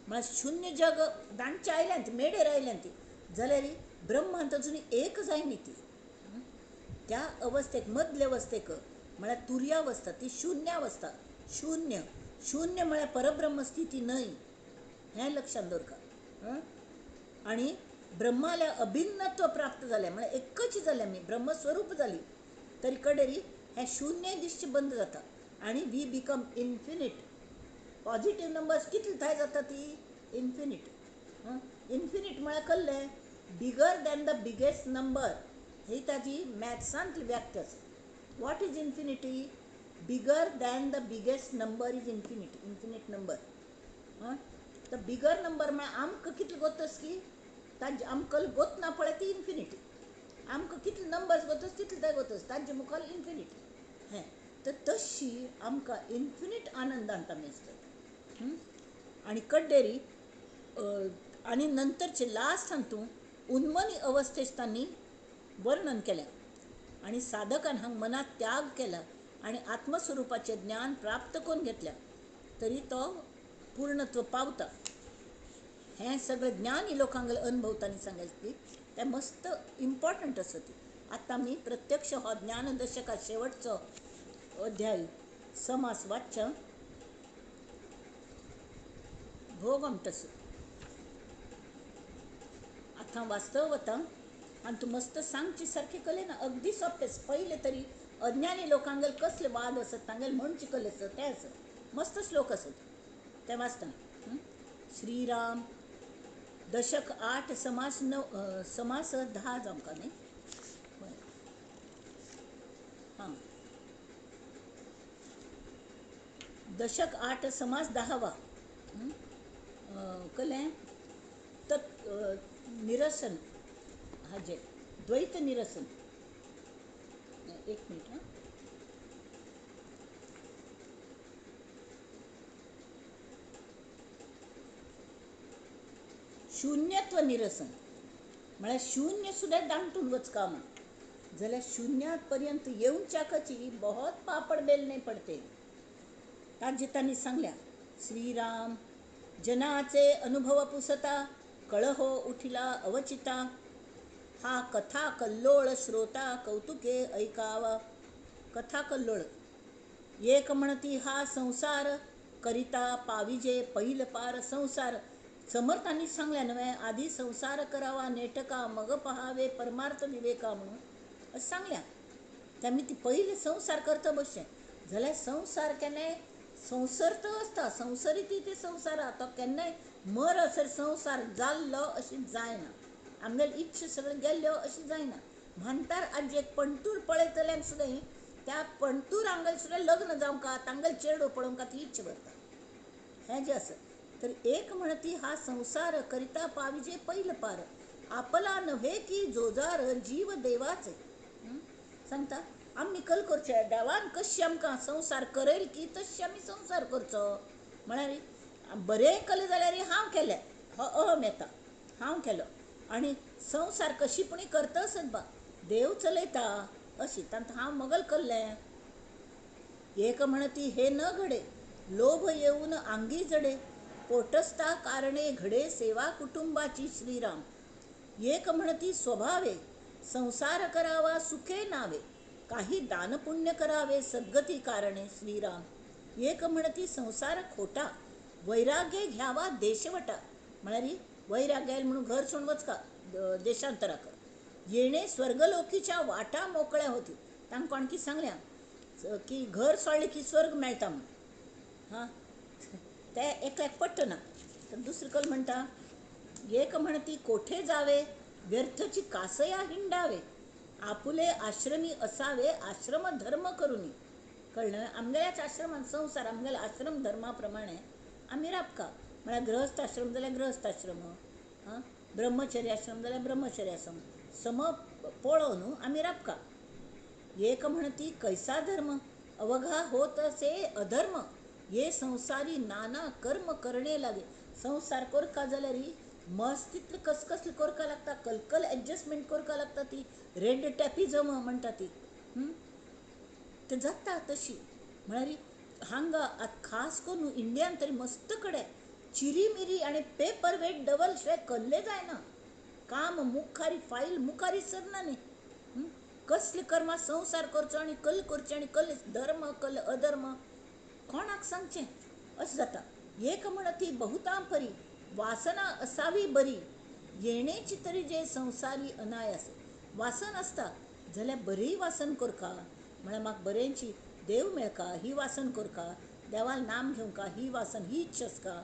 म्हळ्यार शुन्य जग दांडचें आयल्यान ती, मेडेर आयल्यान ती, जाल्यार ब्रह्मांत अजून एक जायनी ती. त्या अवस्थेक, मदले अवस्थेक म्हळ्यार तुर्यावस्था, ती शुन्यावस्था. शून्य शून्य म्हळ्यार परब्रह्म स्थिती न्हय, हें लक्षांत दवरका. आनी ब्रह्माल्या अभिन्नत्व प्राप्त जालें म्हळ्यार एकच जालें, आमी ब्रह्मस्वरूप जाली, तरी कडेरी हें शून्य दिसचें बंद जाता आनी we become infinite. Positive numbers कितले थंय जाता ती इन्फिनीट. इन्फिनीट म्हळ्यार कसलें? Bigger than the biggest number. ही ताजी मॅथ्सांतली व्याख्या आसा. What is infinity? Bigger than the biggest number is infinity, infinite number. तर बिगर नंबर म्हळ्यार आमकां कितले गोतस की तांचे आमकां गोतना पळय ती इन्फिनिटी, आमकां कितले नंबर्स गोतस तितले ते गोतस, तांचे मुखार इन्फिनिटी. हें तर तशी आमकां इन्फिनीट आनंदांत आमी आसतात. आनी कड्डेरी आनी नंतरचे लास्ट हातूंत उन्मनी अवस्थेच तांणी वर्णन केलें आनी साधकान हांगा मनांत त्याग केला आनी आत्मस्वरुपाचें ज्ञान प्राप्त करून घेतल्या तरी तो पूर्णत्व पावता. हें सगळें ज्ञानी लोकांक अनुभव तांणी सांगलें ती तें मस्त इम्पॉर्टंट आसा ती. आतां आमी प्रत्यक्ष हो ज्ञानदशका शेवटचो अध्याय समास वाच्य भोग आमटस आतां वास्तव वता आनी तूं मस्त सांगची सारकें कले ना, अगदी सोंपें. पयलें तरी अज्ञानी लोकांगेर कसले वाद आसत तांगेले म्हणचे कले आसत तें आसत, मस्त श्लोक आसत तें वाचता. श्रीराम दशक 8 समास 9 समास 10 जावंका न्ही, बरें हां, दशक 8 समास 10 कलें. निरसन हाजें द्वैत निरसन. एक मिनिट हां. शून्यत्व निरसन म्हळ्यार शून्य सुद्दां दामटून वचका म्हूण जाल्यार शून्या पर्यंत येवच्याकची बहुत पापड बेलणे पडते. ताजे तांणी सांगल्या श्रीराम जनाचे अनुभव पुसता कळहो उठिला अवचिता हा कथा कल्लोळ श्रोता कौतुके ऐकावा. कथा कल्लोळ एक म्हणती हा संसार करिता पाविजे पहिल पार संसार. समर्थांनी सांगल्या नव्हे आधी संसार करावा नेटका मग पहावे परमार्थ विवेका म्हणून अशें सांगल्या. त्यांनी ती पयलीं संसार करता बसचें जाल्यार संसार केन्नाय संसर्त आसता संसरी ती ते संवसारा तो केन्नाय मर असर संवसार जाल्लो अशें जायना. आमगेले इच्छा सगळ्यो गेल्ल्यो अशें जायना. म्हानतार आजयेक पणटूर पळयतल्यांक सुद्दां त्या पणटूर आंगल सुद्दां लग्न जावंका तांगेले चेडो पळोवंका ती इच्छा भरता. हें जें आसा तर एक म्हणती हा संसार करिता पाविजे पैल पार आपला नव्हे की जोजार जीव देवाचे. सांगता आमी कल करचे देवान कशी आमकां संवसार करयल की तशी आमी संवसार करचो. म्हळ्यार बरें केलें जाल्यार हांव केलें हो अहम येता हांव केलो आनी संवसार कशी पुणी करता आसत बा देव चलयता अशी तांकां हांव मगल कल्लें. एक म्हणती हे न घडे लोभ येवन आंगी जडे पोटस्ता कारणे घडे सेवा कुटुंबाची श्रीराम. एक म्हणती स्वभावे संसार करावा सुखे नावे काही दानपुण्य करावे सद्गती कारणे श्रीराम. एक म्हणती संसार खोटा वैराग्य घ्यावा देशवटा. म्हळ्यार वैराग्य म्हणून घर सोडून वचका देशांतराक येणे स्वर्गलोकीच्या वाटा मोकळ्या होती. तांकां आणखी सांगल्या की घर सोडलें की स्वर्ग मेळटा म्हणून. हां ते एकल्याक पडटना. तर दुसरें कल म्हणटा एक म्हणती कोठे जावे व्यर्थची कासया हिंडावे आपुले आश्रमी असावे आश्रम धर्म करुनी. कळ्ळें आमगेल्याच आश्रमान संवसार आमगेल्या आश्रम धर्मा प्रमाणे आमी राबका. म्हळ्यार गृहस्थ आश्रम जाल्यार गृहस्थ आश्रम हां ब्रह्मचर्य आश्रम जाल्यार ब्रह्मचर्य आश्रम सम पळोवन न्हू आमी राबका. एक म्हणती कैसा धर्म अवघा होत असे अधर्म ये संसारी नाना कर्म करणे लागे. संसार करका जाल्यार मस्त तितले कसकसले करका लागता कलकल एडजस्टमेंट करका लागता ती रेड टॅपिजम म्हणटा ती ते जाता तशी. म्हळ्यार हांगा आतां खास करून इंडियान तरी मस्त कडेन चिरीमिरी आनी पेपर वेट डबल शिवाय कल्ले जायना. काम मुखारी फायल मुखारी सरना न्ही. कसले कर्मा संवसार करचो आनी कल करचें आनी कल धर्म कल अधर्म कोणाक सांगचें अशें जाता. एक म्हणती बहुतां परी वासना असावी बरी येणेची तरी जे संवसारी अनायास. वासन आसता जाल्यार बरी वासन करका म्हळ्यार म्हाका बरेंची देव मेळका ही वासन करका देवाल नाम घेवंका ही वासन ही इच्छा आसका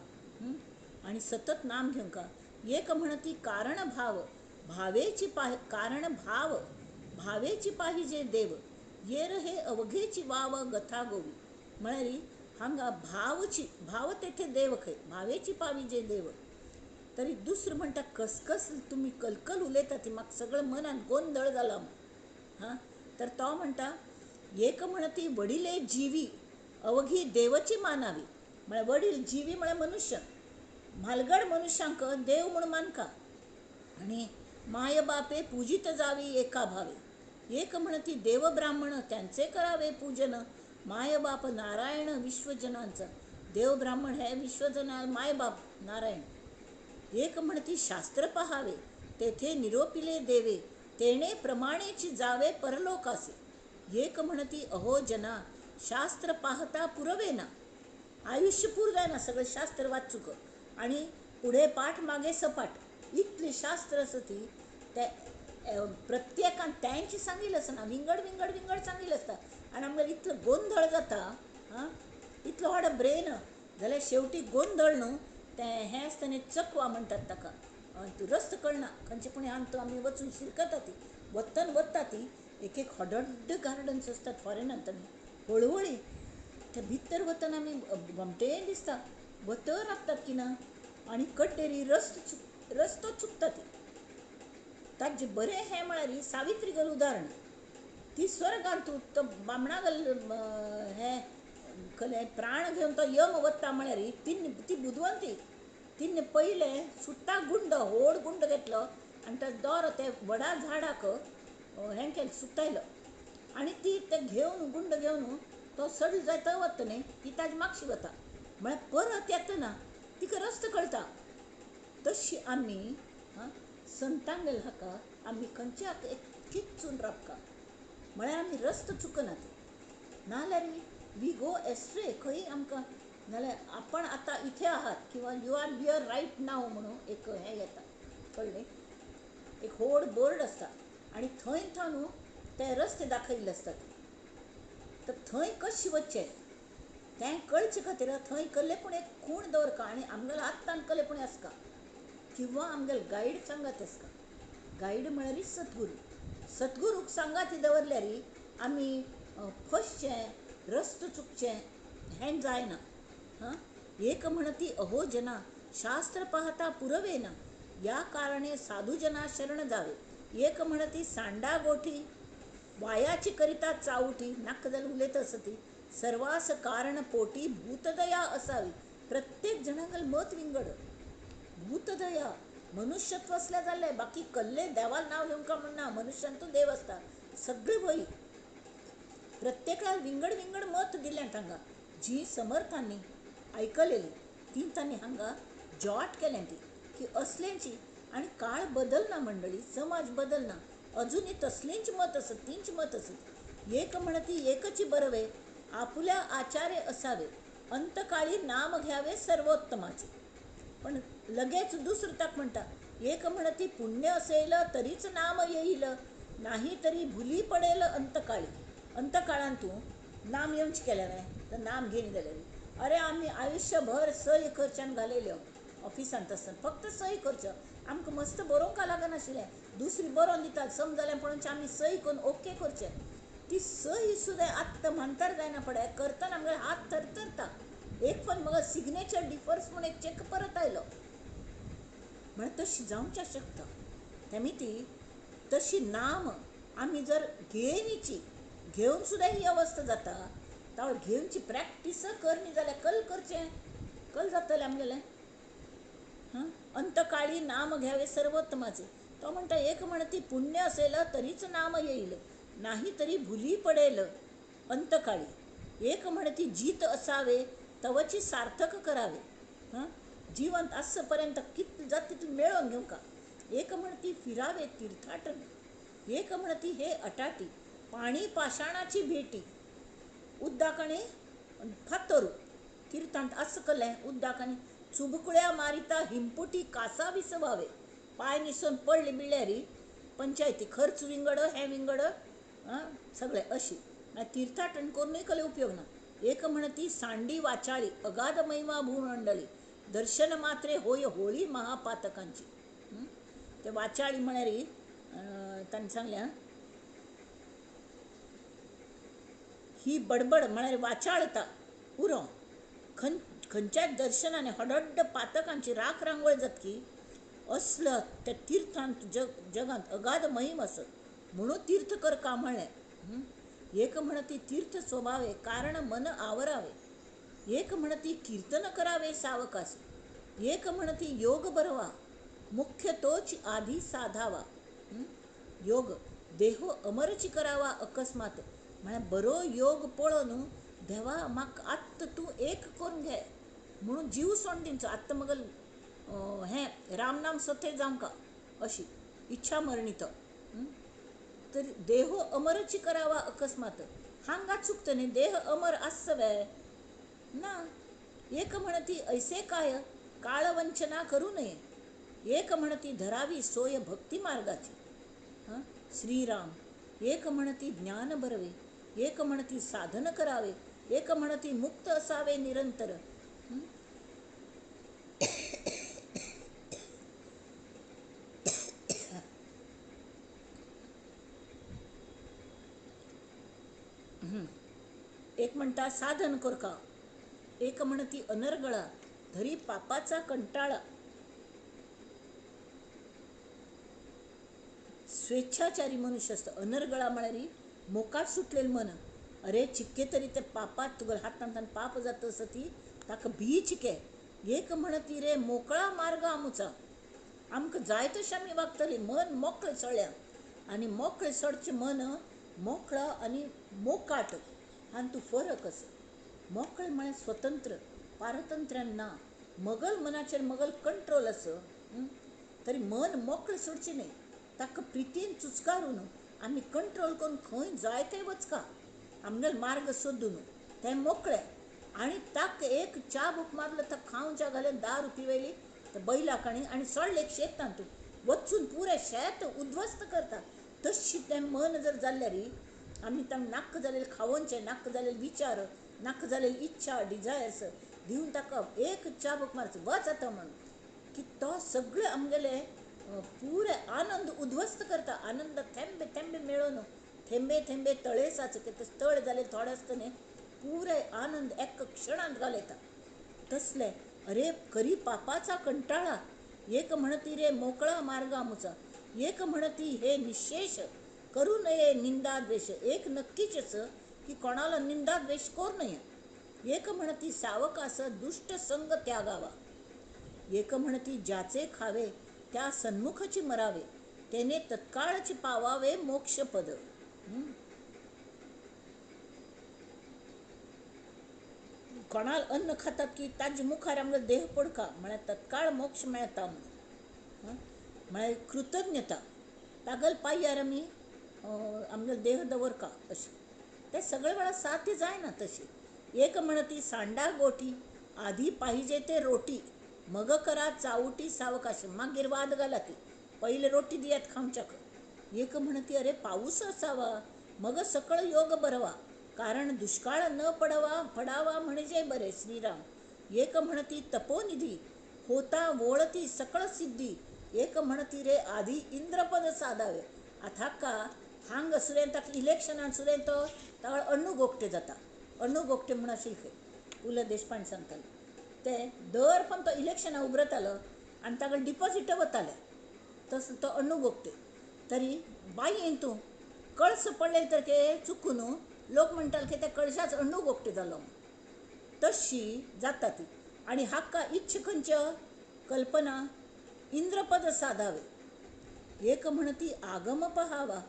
आनी सतत नाम घेवंका. एक म्हणती कारण भाव भावेची पाह कारण भाव भावेची पाहिजे देव ये रहे अवघेची वाव गथा गोवी. म्हळ्यार हांगा भावची भाव तेथे देव खंय भावेची पाविजे देव. तरी दुसरें म्हणटा कसकस तुमी कलकल उलयता ती म्हाका सगळें मनान गोंदळ जाला. हां तर तो म्हणटा एक म्हणती वडिले जीवी अवघी देवची मानावी. म्हळ्यार वडील जीवी म्हळ्यार मनुष्य म्हालगड मनुष्यांक देव म्हूण मानका आनी माय बापे पूजित जावी एका भावे. एक म्हणती देव ब्राह्मण त्यांचे करावे पूजन मायबाप नारायण विश्वजनांचा. देव ब्राह्मण हे विश्वजना मायबाप नारायण. एक म्हणती शास्त्र पहावे तेथे निरोपिले देवे तेणे प्रमाणेची जावे परलोकासे. एक म्हणती अहो जना शास्त्र पाहता पुरवे ना. आयुष्य पूर जायना सगळें शास्त्र वाचूक आनी पुढे पाठ मागे सपाट इतलें शास्त्र आसा ती ते प्रत्येकान तांची सांगिल्लें आसना विंगड विंगड विंगड सांगिल्लें आसता आनी आमगेलो इतलो गोंदळ जाता. आं इतलो व्हड ब्रेन जाल्यार शेवटी गोंदळ न्हू तें हें आसता न्ही चकवा म्हणटात ताका रस्त कळना खंयचे पूण आमकां आमी वचून शिरकता ती वतन वता ती एक एक व्हड गार्डन्स आसतात फॉरेनांत हळुहळी ते भितर वतना आमी गोमटें दिसता वतर राबतात की ना आनी कट्टेरी रस्त रस्तो चुकता ती. ताजे बरें हें म्हळ्यार सावित्री गल उदाहरण. ती स्वर्गांत तो बामणागल हें कलें प्राण घेवन तो यम वता म्हळ्यार तीन ती बुदवंती तिने पयलें सुट्टा गुंड व्हड गुंड घेतलो आनी तो दोरो ते व्हडा झाडाक हें केलें सुतायलो आनी ती ते घेवन गुंड घेवन तो सडल जायत वता न्ही ती ताजे मागशी वता म्हळ्यार परत येतना तिका रस्तो कळटा. तशी आमी संतांगेल हाका आमी खंयच्या एक किच्चून राबका म्हळ्यार आमी रस्तो चुकनात. नाजाल्यार we go astray खंय आमकां नाल्यार आपण आतां इथे आहात किंवा you are here right now म्हणून एक हें येता कळ्ळें, एक व्हड बोर्ड आसता आनी थंय थावन ते रस्ते दाखयल्ले आसतात. तर थंय कशें वचचें तें कळचे खातीर थंय कल्लेपूण एक खूण दवरका आनी आमगेलो आत्तान कल्लेपूण आसका किंवा आमगेलो गायड सांगात आसका. गायड म्हळ्यार सद्गुरू. सद्गुरूक सांगाती दवरल्यार आमी फसचें रस्तो चुकचें हें जायना. हां, एक म्हणती अहो जना शास्त्र पाहता पुरवेना या कारणे साधू जना शरण जावे. एक म्हणती सांडा गोठी वायाची करिता चावटी नाका जाल्यार उलयत आसती सर्वास कारण पोटी भूतदया असावी. प्रत्येक जणांगेल मत विंगड. भूतदया मनुष्यत्व असल्या जाल्लें बाकी कल्ले देवाल नांव घेवंक म्हणना मनुष्यान तो देव आसता सगळे वय प्रत्येकाक विंगड विंगड मत दिल्यात हांगा जी समर्थांनी आयकलेली ती तांणी हांगा जॉट केल्या ती की असल्यांची. आनी काळ बदलना मंडळी, समाज बदलना, अजुनूय तसलींच मत आसत तींच मत आसत. एक म्हणती एकची बरवे आपुल्या आचार्य असावे अंतकाळी नाम घ्यावे सर्वोत्तमाचे. पण लगेच दुसरं ताक म्हणटा एक म्हणती पुण्य असेल तरीच नाम येईल नाही तरी भुली पडेल अंतकाळी. अंतकाळान तूं नाम येवच केलें न्हय तर नाम घेवन जाल्यार अरे आमी आयुश्यभर सय करच्यान घालयल्यो ऑफिसांत आसतना फक्त सय करच्यो आमकां मस्त बरोवंक लागनाशिल्लें दुसरी बरोवन दितात समजलें पळोवन आमी सय करून ओके करचें. ती सय सुद्दां आत्तां म्हांतार जायना पडे करतना आमगे हात थरथरता. एक पण मग सिग्नेचर डिफर्स म्हूण एक चॅक परत आयलो म्हळ्यार तशी जावंक शकता. तेमी ती तशी नाम आमी जर घेयनीची घेवन सुद्दां ही अवस्था जाता तावळ घेवची प्रॅक्टीस करनी जाल्यार कल करचें कल जातलें आमगेलें. हां, अंतकाळी नाम घ्यावे सर्वोत्तमाचे. तो म्हणटा एक म्हणती पुण्य असेल तरीच नाम येईल नाही तरी भुली पडेल अंतकाळी. एक म्हणती जीत असावे तवची सार्थक करावे. हां, जिवंत आसपर्यंत कितलें जाता तितलें मेळोवन घेवंका. एक म्हणती फिरावे तीर्थाटन. एक म्हणती हे अटाटी पाणी पाषाणाची भेटी. उद्दाक आनी फातोरू तीर्थांत आस कलें उद्दाक आनी चुबकुळ्या मारिता हिमपुटी कासा विसवावे. पांय निसोन पडले बिळ्ळ्यारी पंचायती खर्च विंगड हें विंगड सगळें अशी मागीर तीर्थाटन करूनय कसले उपयोग ना. एक म्हणती सांडी वाचाळी अगाध महिमा भूमंडळी दर्शन मात्रे होय होळी महापातकांची. ते वाचाळी म्हळ्यार तांणी सांगलें ही बडबड म्हळ्यार वाचाळता उरो खंयच्याच दर्शनान हडड्ड पातकांची राख रांगोळ जातकी असलं त्या तीर्थांत जगांत अगाध महिम आसत म्हणून तीर्थ करका म्हळें. एक म्हणती तीर्थ सोबावे कारण मन आवरावे. एक म्हणती कीर्तन करावे सावकास. एक म्हणती योग बरवा मुख्य तोच आधी साधावा. योग देह अमरची करावा अकस्मात म्हळ्यार बरो योग पळोवन देवा म्हाका आत्तां तूं एक करून घे म्हणून जीव सोडून दिवचो आत्तां मगल हें रामनाम सत्य जावंका अशी इच्छा मरणी तो. तर देह अमरची करावा अकस्मात हांगा चुकता न्ही देह अमर आसचो ना. एक म्हणती ऐसे काय काळवंचना करू नये. एक म्हणती धरावी सोय भक्ती मार्गाची. हां, श्रीराम. एक म्हणती ज्ञान भरवे. एक म्हणती साधन करावे. एक म्हणती मुक्त असावे निरंतर. एक म्हणता साधन करका. एक म्हणती अनर्गळा धरी पापाचा कंटाळा. स्वेच्छाचारी मनुष्य आसता. अनर्गळा म्हळ्यार मोकाट सुटलेलें मन. अरे चिक्के तरी ते पापात तुगेल्या हातांत पाप जाता आसा ती ताका भी चिके. एक म्हणती रे मोकळा मार्ग आमचा, आमकां जाय तशें आमी वागतलीं. मन मोकळें सगळ्यांक, आनी मोकळें सोडचें मन मोकळो आनी मोकाट हातूंत फरक आसा. मोकळें म्हळ्यार स्वतंत्र, पारतंत्र्यान ना, मगल मनाचेर मगल कंट्रोल आसा. तरी मन मोकळें सोडचें न्हय, ताका प्रितीन चुचकारून आमी कंट्रोल करून खंय जाय थंय वचका, आमगेलो मार्ग सोदून तें मोकळें. आनी ताका एक चाबूक मारलो तर खावच्या घालें 10 रुपये वयली तर बैलाक आनी सोडलें एक शेत तातूंत वचून पुरें शेत उद्ध्वस्त करता. तशी तें मन जर जाल्यार आमी तांकां नाक्क जालेले खावोवचें, नाक्क जालेले विचार, नाक्क जालेली इच्छा, डिजायर्स दिवन ताका एक चाबूक मारचो वच आतां म्हणून, की तो सगळे आमगेले पुरे आनंद उद्ध्वस्त करता. आनंद थेंबे थेंबे मेळोवन थेंबे थेंबे तळे साचके तळ जाले थोडे आसतना पुरे आनंद एक क्षणांत घालयता. तसले अरे करी पापाचा कंटाळा, एक म्हणती रे मोकळा मार्ग आमचा, एक म्हणती हे निशेष करू नये निंदा द्वेष. एक नक्कीच असं की कोणाला निंदा द्वेष करू नये. एक म्हणती सावकास दुष्ट संग त्यागावा, एक म्हणती ज्याचे खावे त्या सन्मुखची मरावे, तेने तत्काळची पावावे मोक्षपद. कोणाला अन्न खातात की ताजे मुखार आमकां देह पडका म्हळ्यार तत्काळ मोक्ष मेळटा म्हणून, म्हळ्यार कृतज्ञता तागल पांयार आमी आमगेलो देह दवरका अशें. ते सगळे वेळार साध्य जायना तशें. एक म्हणती सांडा गोठी आधी पाहिजे ते रोटी, मग करा चावटी सावकाश. मागीर वाद घाला ती पयले रोटी दियात खावच्याक. एक म्हणती अरे पाऊस असावा मग सकळ योग बरवा, कारण दुष्काळ न पडवा पडावा म्हणजे बरे श्रीराम. एक म्हणती तपोनिधी होता वोळती सकळ सिद्धी, एक म्हणती रे आधी इंद्रपद साधावे. आतां का हांग सुरें ताका इलेक्शनान सुरें तो ताका अण्णू गोगटे जाता. अण्णू गोगटे म्हूण आशिल्ले पु ल देशपांडे सांगताले ते दर पण तो इलेक्शनाक उबरतालो आनी ताका डिपॉझिट वताले. तसो तो अण्णू गोगटे. तरी बाई तूं कळस पडले तर के चुकून लोक म्हणटाले की त्या कळशाच अण्णू गोगटे जालो. तशी जाता ती. आनी हाका इच्छ खंयच्यो कल्पना इंद्रपद साधावे. एक म्हणती आगम पहावा,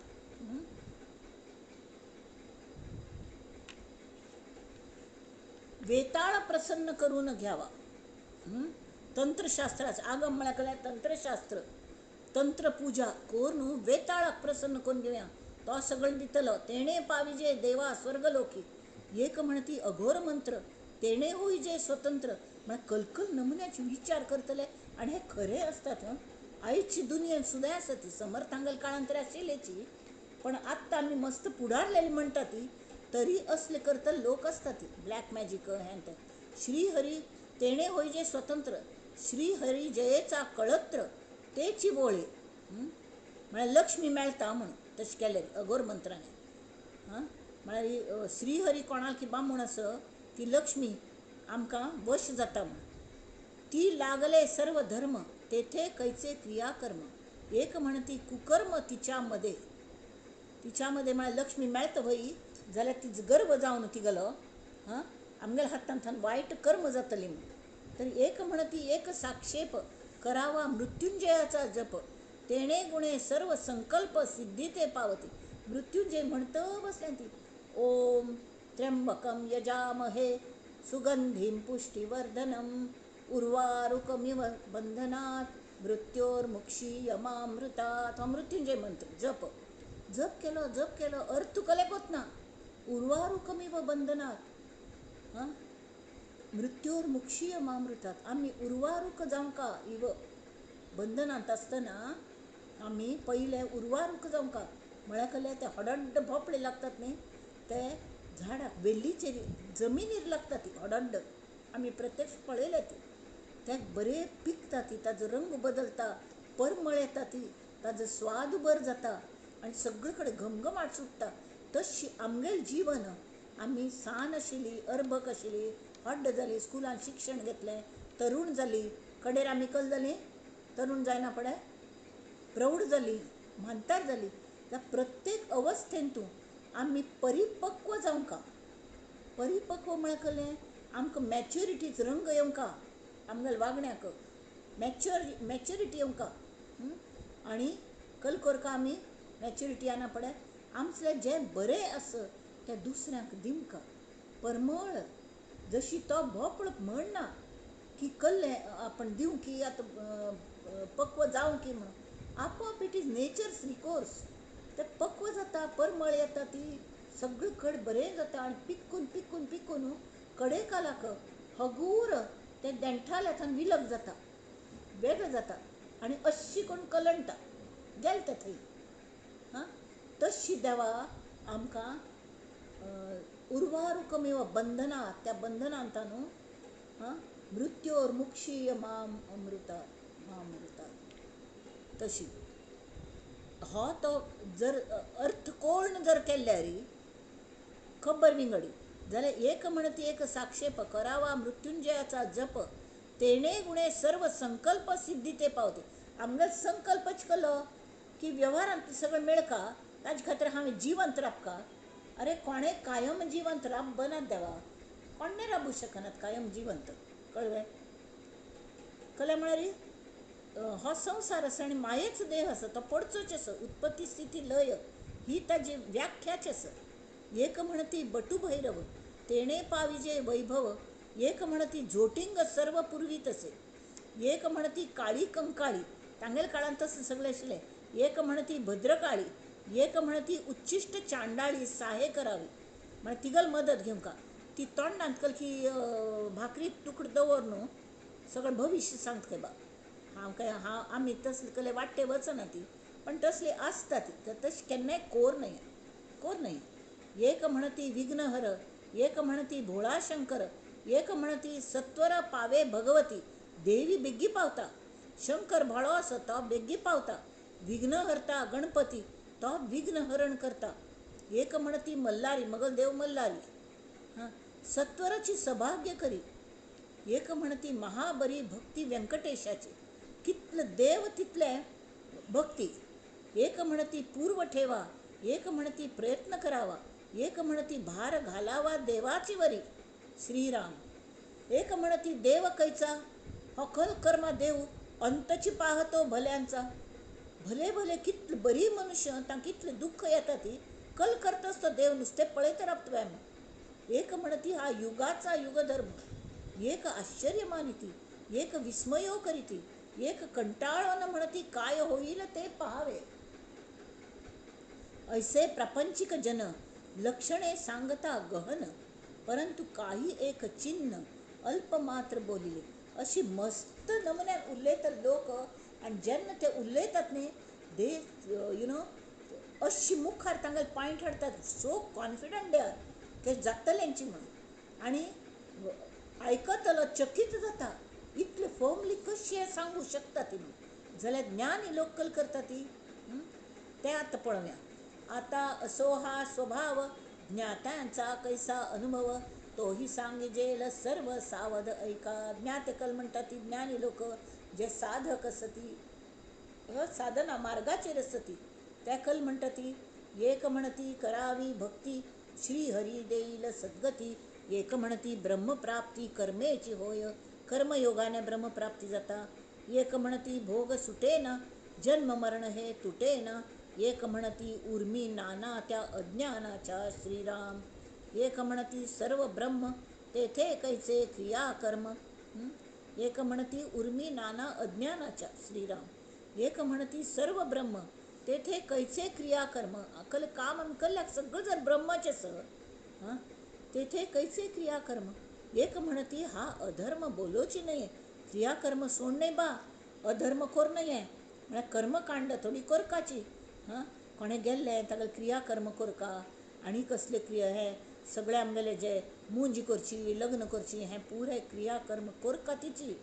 वेताळ प्रसन्न करून घ्यावा. तंत्रशास्त्राचं आगम म्हळ्यार तंत्रशास्त्र, तंत्रपूजा करून वेताळाक प्रसन्न करून घेवया, तो सगळें दितलो. तेणे पाविजे देवा स्वर्गलोकी. एक म्हणती अघोर मंत्र तेणे होईजे स्वतंत्र. म्हळ्यार कलकल नमुन्याचे विचार करतले आनी हे खरे आसतात. आयची दुनियेन सुद्दां आसा ती, समर्थांगल काळांत तरी आशिल्लेची, पण आत्तां आमी मस्त पुढारलेली म्हणटा ती, तरी असले करतले लोक आसता ती ब्लॅक मॅजीक हें तें. श्रीहरी तेणे होईजे स्वतंत्र, श्रीहरी जयेचा कळत्र तेची वोळे. म्हळ्यार लक्ष्मी मेळटा म्हूण तशें केलें अघोर मंत्रांनी. हां म्हळ्यार श्रीहरी कोणाक की बामूण आसा ती लक्ष्मी आमकां वश जाता म्हूण. ती लागले सर्व धर्म तेथे कैचे क्रियाकर्म. एक म्हणती कुकर्म तिच्यामध्ये, तिच्यामध्ये म्हळ्यार लक्ष्मी मेळटा व्हय जाल्यार तिजो गर्व जावन तिगेलो हां आमगेल्या हातांतल्यान वायट कर्म जातली म्हूण. तर एक म्हणती एक साक्षेप करावा मृत्युंजयाचा जप, तेणे गुणे सर्व संकल्प सिद्धी ते पावती. मृत्युंजय म्हणत बसल्या ती ओम त्र्यंबकम यजामहे सुगंधीं पुष्टिवर्धनम उर्वारुकमिव बंधनात मृत्योर्मुक्षीयमामृतात. हो मृत्युंजय मंत्र जप जप केलो जप केलो अर्थ कलेक ना. उर्वारुकमिव बंधनात हां मृत्योर्मुक्षीयमामृतात. आमी उर्वारुक जावंका इव बंधनांत आसतना आमी पयले उर्वारुक जावंका म्हळ्यार कसले ते हडड्ड भोपळे लागतात न्ही ते झाडाक वेल्लीचेर जमिनीर लागता ती हडड्ड, आमी प्रत्यक्ष पळयल्या ती. ते बरे पिकता ती, ताजो रंग बदलता, परमळ येता ती, ताजो स्वाद बर जाता आनी सगळे कडेन घमघमाट सुट्टा. तशी आमगेलें जिवन आमी सान आशिल्ली, अर्भक आशिल्ली, हड्ड जाली, स्कुलान शिक्षण घेतलें, तरूण जाली, कडेर आमी कल जाली, तरूण जायना फुडें प्रौढ जाली, म्हांतार जाली जाल्यार प्रत्येक अवस्थेंतू आमी परिपक्व जावंका. परिपक्व म्हळ्यार कसलें, आमकां मॅच्युरिटीच रंग येवंका, आमगेले वागण्याक मॅच्युरिटी येवंका. आनी कल कोरका आमी मॅच्युरिटी येना पडे आमचें जें बरें आसा तें दुसऱ्यांक दिवंका. परमळ जशी तो भोपळ म्हणना की कल्लें आपण दिवं की आतां पक्व जावं की म्हणून, आपोआप it is nature's recourse. ते पक्व जाता, परमळ येता, ती सगळी कड बरें जाता आनी पिकून पिकून पिकून कडेकालाक हगूर ते देंठाल्याथान विलग जाता, वेगळें जाता आनी अशी कोण कलंटा गेल ते थंय. हां, तशी देवा आमकां उर्वारुकमेव बंधना, त्या बंधनांत न्हू हां मृत्योर मुक्षीय माम अमृता मामृता. तशी हो तो जर अर्थ कोण जर केल्यार खबर विंगडी जाल्यार एक म्हणती एक साक्षेप करावा मृत्युंजयाचा जप तेणे गुणे सर्व संकल्प सिद्धी ते पावते. आमगे संकल्पच केलो की व्यवहारांत सगळें मेळका, ताजे खातीर हांवें जिवंत राबका. अरे कोणें कायम जिवंत राबनात देवा, कोणें राबू शकनात कायम जिवंत. कळ्ळें? कळ्ळें म्हळ्यार हो संवसार आसा आनी मायेच देह आसा, तो पडचोच आसा. उत्पत्ती स्थिती लय ही ताजी व्याख्याच आसा. एक म्हणती बटुभैरव तेणे पाविजे वैभव, एक म्हणती जोटिंग सर्व पुरवीत असे, एक म्हणती काळी कंकाळी तांगेल्या काळांत तसलें सगळें आशिल्लें, एक म्हणती भद्रकाळी, एक म्हणती उच्चिश्ट चांडाळी साहे करावी. म्हळ्यार तिगल मदत घेवंका ती तोंडांत कलकी भाकरी तुकडो दवर न्हू सगळें भविश्य सांगता खंय बा. हांव काय हांव आमी तसले कले वाडटे वचना ती, पण तसली आसता ती, तशी केन्नाय कोर न्हय, कोर न्हय. एक म्हणती विघ्नहर, एक म्हणती भोळाशंकर, एक म्हणती सत्वर पावे भगवती देवी बेगी पावता, शंकर भोळो आसा तो बेगी पावता, विघ्नहर्ता गणपती तो विघ्नहरण करता, एक म्हणती मल्हारी मगल देव मल्हारी हां सत्वराची सौभाग्य करी, एक म्हणती महाबरी भक्ती व्यंकटेशाची, कितले देव तितले भक्ती, एक म्हणती पूर्व ठेवा, एक म्हणती प्रयत्न करावा, एक म्हणती भार घालावा देवाची वरी श्रीराम, एक म्हणती देव कैचा हो खल कर्मा देव अंतची पाहतो भल्यांचा. भले भले कितले बरी मनुष्य तांकां कितले दुःख येता ती कल करताच तो देव नुस्तें पळयत राबता आमी. एक म्हणती हा युगाचा युगधर्म, एक आश्चर्य मानिती, एक विस्मयो करीती, एक कंटाळून म्हणती काय होईल ते पहावे. ऐसे प्रापंचिक जन लक्षणे सांगता गहन, परंतु काही एक चिन्ह अल्पमात्र बोलिले. अशी मस्त नमुन्यान उलयतात लोक आनी जेन्ना ते उलयतात न्ही they you know अशी मुखार तांगेले पॉयंट हाडटात, सो कॉन्फिडंट they are ते जातले हेंची म्हणून. आनी आयकतलो चकीत जाता, इतले फर्मली कशें सांगू शकता ती म्हणून. जाल्यार ज्ञानी लोक कल करता ती तें आतां पळोवया. आता असो हा स्वभाव ज्ञात्यांचा कैसा अनुभव, तोही सांगिजेल सर्व सावध ऐका. ज्ञाते कल म्हणटा ती ज्ञानी लोक जे साधक आसता साधना मार्गाचेर आसता ती त्या कल म्हणटा ती. एक म्हणती करावी भक्ती श्रीहरी देईल सद्गती, एक म्हणती ब्रह्मप्राप्ती कर्मेची होय, कर्मयोगाने ब्रह्मप्राप्ती जाता, एक म्हणती भोग सुटेना जन्म मरण हे तुटेना, एक म्हणती उर्मी नाना त्या अज्ञानाच्या श्रीराम, एक म्हणती सर्व ब्रह्म तेथे कैचे क्रियाकर्म, एक म्हणती उर्मी नाना अज्ञानाच्या श्रीराम, एक म्हणती सर्व ब्रह्म तेथे कैचे क्रियाकर्म. अकल काम आमी कल्ल्याक सगळं जर ब्रह्माचें सर हां तेथे कैचे क्रियाकर्म. एक म्हणती हा अधर्म बोलोची नये, क्रियाकर्म सोडणे बा अधर्म कोर नये, म्हळ्यार कर्मकांड थोडी कोरकाची. हां कोणें गेल्लें तागेलें क्रियाकर्म कोरका आनी कसले क्रिया हे सगळे आमगेले जे मुंज करची लग्न करची हें पुराय क्रियाकर्म कोरका तिची.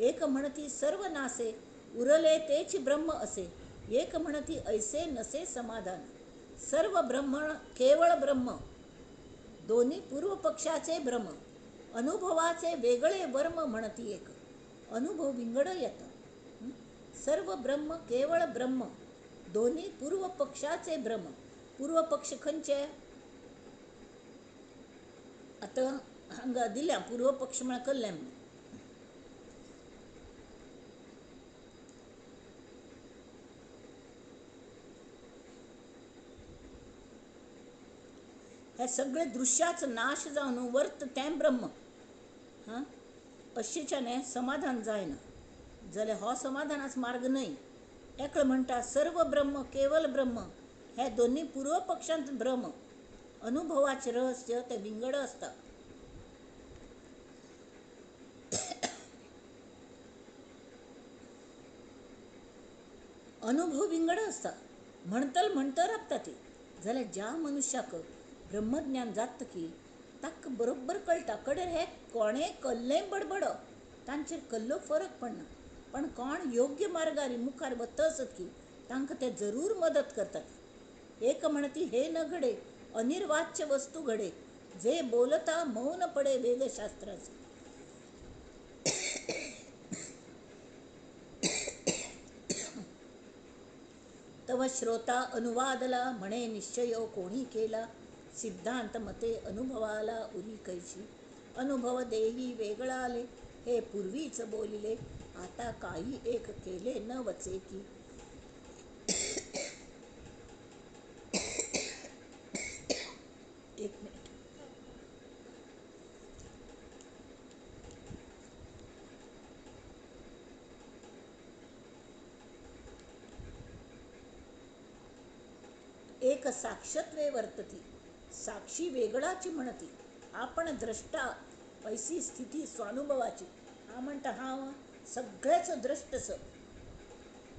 एक म्हणती सर्व नासे उरले तेच ब्रह्म असे, एक म्हणती ऐसे नसे समाधान, सर्व ब्रह्म केवळ ब्रह्म, दोन्ही पूर्व पक्षाचे भ्रम, अनुभवाचे वेगळे वर्म म्हणती एक, अनुभव विंगड येता. सर्व ब्रह्म केवळ ब्रह्म दोन्ही पूर्व पक्षाचे भ्रम. पूर्व पक्ष खंयचे आतां हांगा दिल्या पूर्व पक्ष म्हळ्यार कल्लें. हे सगळे दृश्याचो नाश जावन वर्त तें ब्रह्म हां अशेच्याने समाधान जायना जाल्यार हो समाधानाचो मार्ग न्हय. एकलो म्हणटा सर्व ब्रह्म केवल ब्रह्म हे दोन्ही पूर्व पक्षांत भ्रम. अनुभवाचें रहस्य तें विंगड आसता. अनुभव विंगड आसता म्हणतल म्हणत राबता ती. जाल्यार ज्या मनुष्याक ब्रह्मज्ञान जाता की ताका बरोबर कळटा कडेर हे कोणें कल्लें बडबडप तांचेर कल्लो फरक पडना. पण कोण योग्य मार्गार मुखार वता आसत की तांकां ते जरूर मदत करतात. एक म्हणती हे न घडे अनिर्वाच्य वस्तू घडे जे बोलता मौन पडे वेदशास्त्राचे. तव श्रोता अनुवादला म्हणे निश्चय कोणी केला सिद्धांत मते अनुभवाला उरी कैशी अनुभव देही वेगळा आले हे पूर्वीच बोलिले आता काही एक केले न वचे की. एक मिनिट. एक साक्षत्वे वर्तती साक्षी वेगळाची म्हणती आपण द्रष्टा ऐसी स्थिती स्वानुभवाची. हा म्हणटा हांव सगळ्याचो द्रष्टस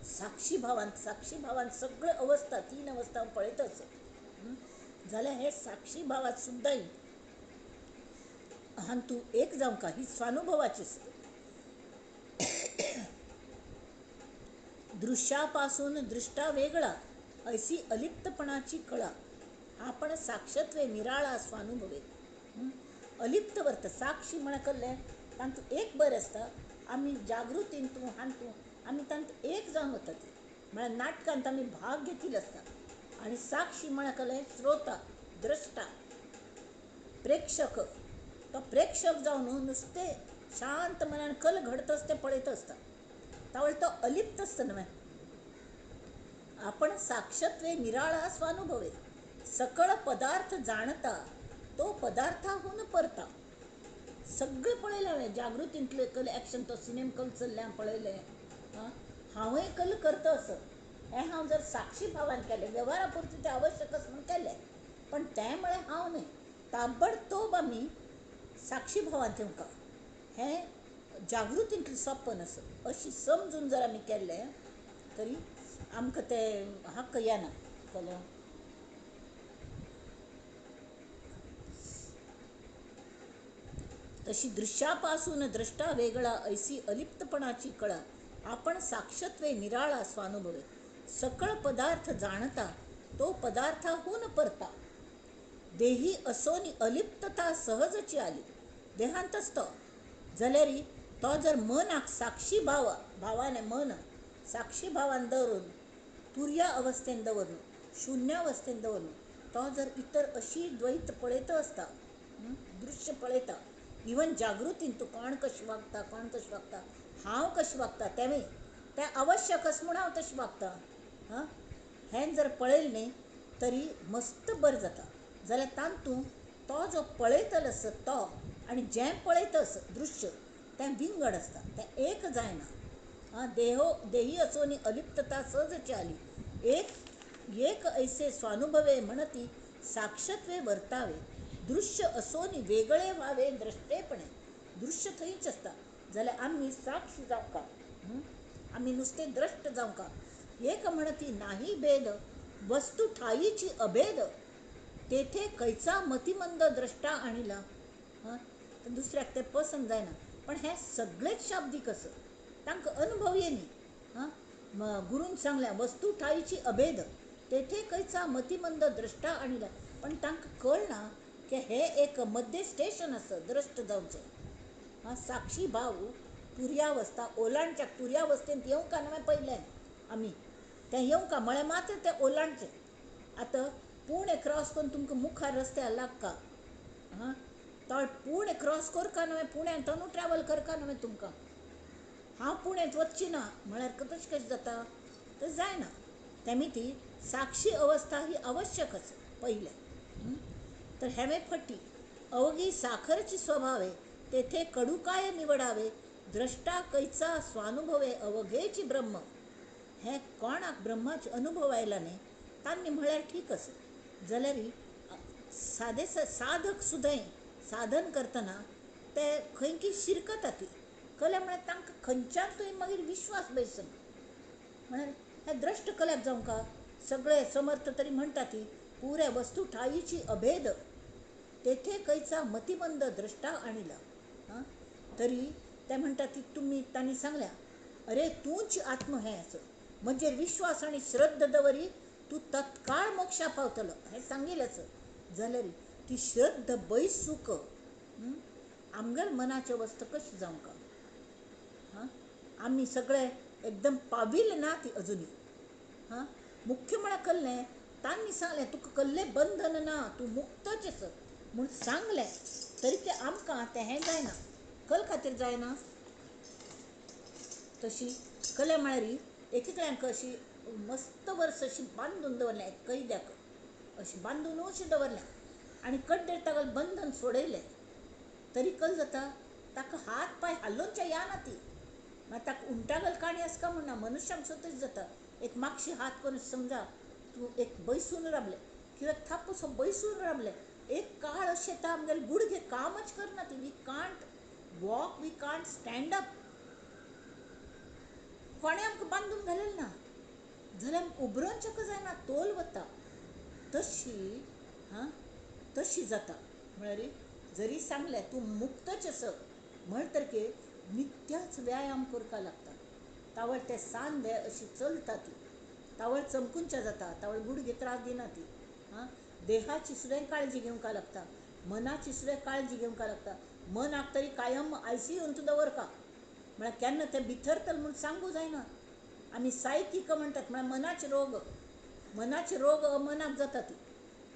साक्षी भावान साक्षी भावान सगळे अवस्था तीन अवस्था पळयतच जाल्यार हे साक्षी भावात सुद्दां हांतू एक जावंक ही स्वानुभवाची. दृश्यापासून दृष्टा वेगळा ऐसी अलिप्तपणाची कळा आपण साक्षत्वे निराळा स्वानुभवे. अलिप्त वर्त साक्षी म्हण कल्लें तांतूं एक बरें आसता आमी जागृतीन तूं हांतूं आमी तांतूं एक जावन वता ती म्हळ्यार नाटकांत आमी भाग घेतिल्लो आसता. आनी साक्षी म्हळ्यार कल्लें श्रोता द्रष्टा प्रेक्षक. तो प्रेक्षक जावन नुस्तें शांत मनान कल घडतच तें पळयत आसता तावळ तो अलिप्त आसता न्हय. आपण साक्षत्वे निराळा स्वानुभवे सकळ पदार्थ जाणता तो पदार्थाहून परता. सगळें पळयलें हांवें जागृतींतलें कल एक्शन तो सिनेम कल चल्लें पळयलें हां हांवूय कल करता असो हें हांव जर साक्षी भावान केलें वेव्हारा पुरतें तें आवश्यक आसा म्हूण केलें पण तें म्हळ्यार हांव न्हय ताबडतोब आमी साक्षी भावान तेमकां हें जागृतींतलें सपन आसा अशी समजून जर आमी केल्लें तरी आमकां तें हक्क येना. कळ्ळें? तशी दृश्यापासून द्रष्टा वेगळा ऐसी अलिप्तपणाची कळा आपण साक्षत्वे निराळा स्वानुभवे सकळ पदार्थ जाणता तो पदार्थाहून परता देही असोनी अलिप्तता सहजची आली. देहांतच तो जाल्यार तो जर मनाक साक्षी भाव भावाने मन साक्षी भावान दवरून तुर्या अवस्थेन दवरून शून्यावस्थेन दवरून तो जर इतर अशी द्वैत पळयत आसता दृश्य पळयता इवन जागृतीन तूं कोण कशें वागता कोण कशें वागता हांव कशें वागता तेंवूय तें आवश्यक आसा म्हूण हांव तशें वागता हां हें जर पळयलें न्ही तरी मस्त बरें जाता. जाल्यार तातूंत तो जो पळयतलो आसा तो आनी जें पळयता आसा दृश्य तें विंगड आसता तें एक जायना. आं देहो देही असोनी अलिप्तता सहजची आली एक एक ऐसे स्वानुभवे म्हणती साक्षत्वे वर्तावे दृश्य असोनी वेगळे व्हावे द्रष्टेपणे. दृश्य थंयच आसता जाल्यार आमी साक्षी जावंका आमी नुस्तें द्रश्ट जावंका. एक म्हणती नाही भेद वस्तू ठाईची अभेद तेथे खंयचा मतिमंद द्रष्टा आणिला. हां तर दुसऱ्याक तें पसंत जायना पण हें सगळेंच शाब्दीक आसा तांकां अनुभव येनी. हां गुरून सांगल्या वस्तू ठाईची अभेद तेथे खंयचा मतिमंद द्रष्टा आणिला पण तांकां कळना की हे एक मध्य स्टेशन आसा द्रश्ट जावचें. हां साक्षी भाव तुर्यावस्था ओलांडच्या तुर्यावस्थेंत येवंक ना पयलें आमी तें येवंका म्हळें मात्र तें ओलांडचें. आतां पुणे क्रॉस करून तुमकां मुखार रस्त्यार लागका, हां, तो पुणे क्रॉस करका न्हय, पुण्यान तनू ट्रॅवल करका न्हय तुमकां. हांव पुण्यांत वचची ना म्हळ्यार तशें कशें जाता? तर जायना. तेमी ती साक्षी अवस्था ही आवश्यक आसा पयलें. तर हेवें फटी अवघी साखरची स्वभावे तेथे कडुकाय निवडावे द्रष्टा कैचा स्वानुभवे अवघेची ब्रह्म. हें कोणाक ब्रह्माचे अनुभव आयला न्ही तांणी म्हळ्यार ठीक आसा, जाल्यार सादे साधक सुद्दां साधन करतना ते खंय की शिरकता ती कला म्हळ्यार तांकां खंयच्यान तुवें मागीर विश्वास बैसना. म्हळ्यार हे द्रश्ट कल्याक जावंक सगळे समर्थ तरी म्हणटा ती पुऱ्या वस्तू ठाईची अभेद तेथे कैचा मतिमंद द्रष्टा आणिला. हां, तरी ते म्हणटा ती तुमी तांणी सांगल्या अरे तूंच आत्म हें असो म्हणजे विश्वास आनी श्रद्धा दवरी तूं तत्काळ मोक्षा पावतलो हें सांगिल्लें आसा. जाल्यार ती श्रद्धा बैसूक आमगेल मनाची अवस्था कशी जावंक? हां, आमी सगळे एकदम पाविल्ले ना ती अजुनूय. हां, मुख्य म्हळ्यार कल्लें तांणी सांगलें तुका कसलें बंधन ना, तूं मुक्तच आसा म्हूण सांगलें तरी तें आमकां तें हें जायना. कल खातीर जायना तशी कला म्हळ्यार एकेकल्यांक अशी मस्त वर्स अशी बांदून दवरलें कैद्याक अशी बांदूनच दवरलें आनी कड्डेर ताका बंधन सोडयलें तरी कल जाता ताका हात पांय हालोवच्या या ना ती. मागीर ताका उंटागल काणी आसा काय म्हणना, मनुष्यांक सुद्दां तशें जाता. एक मागशी हात करून समजा तूं एक बैसून राबलें किंवा थापूसो बैसून राबलें, एक काळ अशें येता आमगेले गुडघे कामच करना ती. We can't walk, we can't stand up. कोणें आमकां बांदून घालेलें ना जाल्यार आमकां उबरोवचें जायना, तोल वता तशी. हां, तशी जाता. म्हळ्यार जरी सांगलें तूं मुक्तच आसा म्हणटकीर नित्याच व्यायाम करपाक लागता. तावळ ते सांदे अशी चलता ती, तावळ चमकुनच्या जाता, तावळ गुडघे त्रास दिना ती. हां, देहाची सुद्दां काळजी घेवंक लागता, मनाची सुद्दां काळजी घेवंक लागता. मनाक तरी कायम आयसीयूंत दवरका, म्हळ्यार केन्ना तें बिथरतलें म्हूण सांगू जायना. आमी सायकीक म्हणटात म्हळ्यार मनाचे रोग, मनाचे रोग मनाक जाता ती.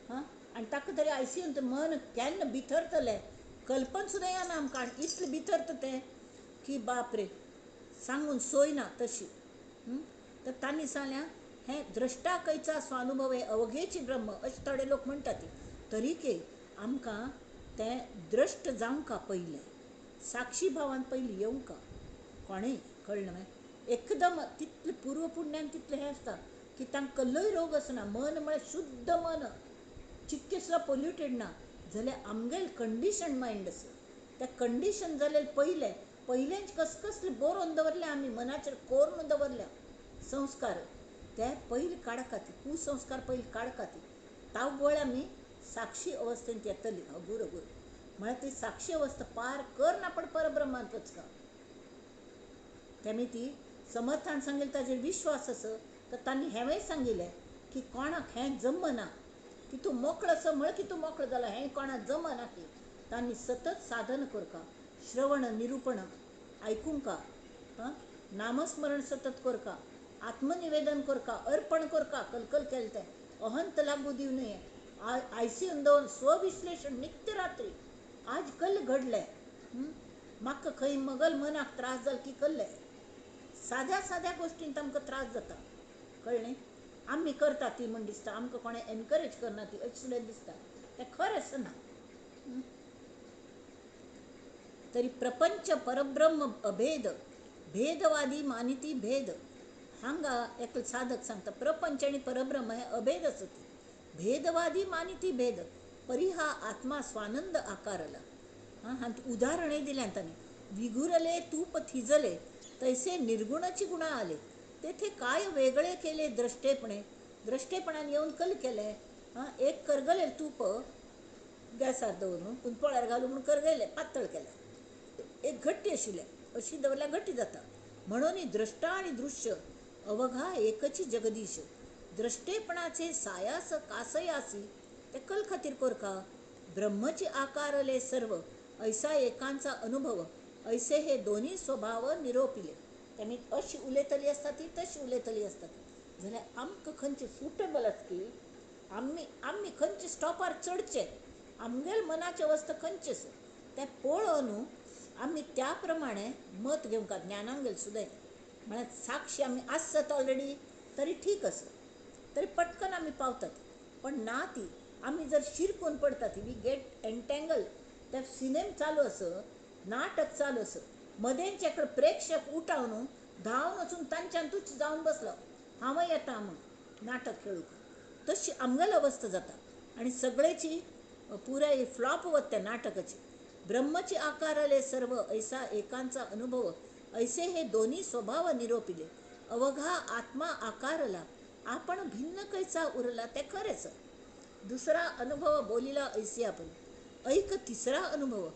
हां, आनी ताका तरी आयसीयूंत मन केन्ना बिथरतलें कल्पना सुद्दां येना आमकां. आनी इतलें बिथरता तें की बाप रे सांगून सोय ना तशी. तर तांणी सांगल्या हें द्रष्टा कैचा स्वानुभव हे अवघेची ब्रह्म अशें थोडे लोक म्हणटात. तरीके आमकां तें द्रश्ट जावंका पयलें, साक्षी भावान पयलीं येवंका. कोणेंय कळ्ळें न्हय, एकदम तितलें पूर्वपुण्यान तितलें हें आसता की तांकां कसलोय रोग आसना. मन म्हळ्यार शुद्ध मन, चिक्के सुद्दां पोल्युटेड ना. जाल्यार आमगेलें कंडिशन मायंड आसा, तें कंडिशन जालें पयलें पयलेंच कसकसलें बरोवन दवरलें आमी मनाचेर कोरून दवरल्या संस्कार, ते पयलीं काडका ती कुसंस्कार पयलीं काडका ती. तावळ आमी साक्षी अवस्थेंत येतली हगूर हगूर. म्हळ्यार ती साक्षी अवस्था पार करना पण परब्रह्मांत वचका. तेमी ती समर्थान सांगिल्लें ताजेर विश्वास आसा. तर तांणी हेंवूय सांगिल्लें की कोणाक हें जमना की तूं मोकळो आसा म्हळ की तूं मोकळो जाला, हें कोणाक जमना की तांणी सतत साधन करका, श्रवण निरुपण आयकुंका, नामस्मरण सतत करका, आत्मनिवेदन करका, अर्पण करका, कलकल केलें तें अहंत लागू दिवं नये. आयसीयून दवरून स्वविश्लेशण नित्य रात्री आज कल घडलें म्हाका खंय मगल मनाक त्रास जाल की कल्लें, साद्या साद्या गोश्टीन आमकां त्रास जाता. कळ्ळें, आमी करता ती म्हूण दिसता, आमकां कोणें एनकरेज करना ती अशें सुद्दां दिसता, तें खरें आसना. तरी प्रपंच परब्रह्म अभेद भेदवादी मानिती भेद. हांगा एक साधक सांगता प्रपंच आनी परब्रह्म हे अभेद आसता, भेदवादी मानिती भेद परी हा आत्मा स्वानंद आकारला. हां, हांत उदाहरणय दिल्यान तांणी, विघुरले तूप थिजले तैसे निर्गुणाची गुणा आले तेथे काय वेगळे केले द्रष्टेपणे. द्रष्टेपणान येवन कल केलें. हां, एक करगलें तूप गॅसार दवरून पूण पोळ्यार घालून म्हूण करगयलें, पातळ केलें, एक घट्टी आशिल्लें अशी दवरल्यार घट्टी जाता. म्हणून द्रष्टा आनी दृश्य अवघा एकची जगदीश द्रष्टेपणाचे सायास कासयासी ते कल खातीर कोरका. ब्रह्मची आकारले सर्व ऐसा एकांचा अनुभव ऐसे हे दोन्ही स्वभाव निरोपिले. तेमी अशी उलयतली आसता ती तशी उलयतली आसता ती. जाल्यार आमकां खंयचें सुटेबल आसा की आमी आमी खंयचे स्टॉपार चडचे, आमगेले मनाचे अवस्था खंयचे आसा तें पळोवन आमी त्या प्रमाणे मत घेवंक ज्ञानांगेल सुद्दां. म्हळ्यार साक्षी आमी आसत ऑलरेडी तरी ठीक आसा, तरी पटकन आमी पावतात. पण ना ती आमी जर शिरकून पडटा ती, we get entangle. ते सिनेम चालू आसा, नाटक चालू आसा, मदेंचे प्रेक्षक उठावन धांवन वचून तांच्यातूच जावन बसलो, हांवय येता म्हूण नाटक खेळूंक. तशी आमगेली अवस्था जाता आनी सगळेची पुराय फ्लॉप वता त्या नाटकाची. ब्रह्मची आकारले सर्व ऐसा एकांचा अनुभव, ऐसे हे दोन्ही स्वभाव निरोपिले, अवघा आत्मा आकारला आपण भिन्न कैसा उरला. ते खरेच. दुसरा अनुभव बोलिला ऐसी आपण, ऐक तिसरा अनुभव,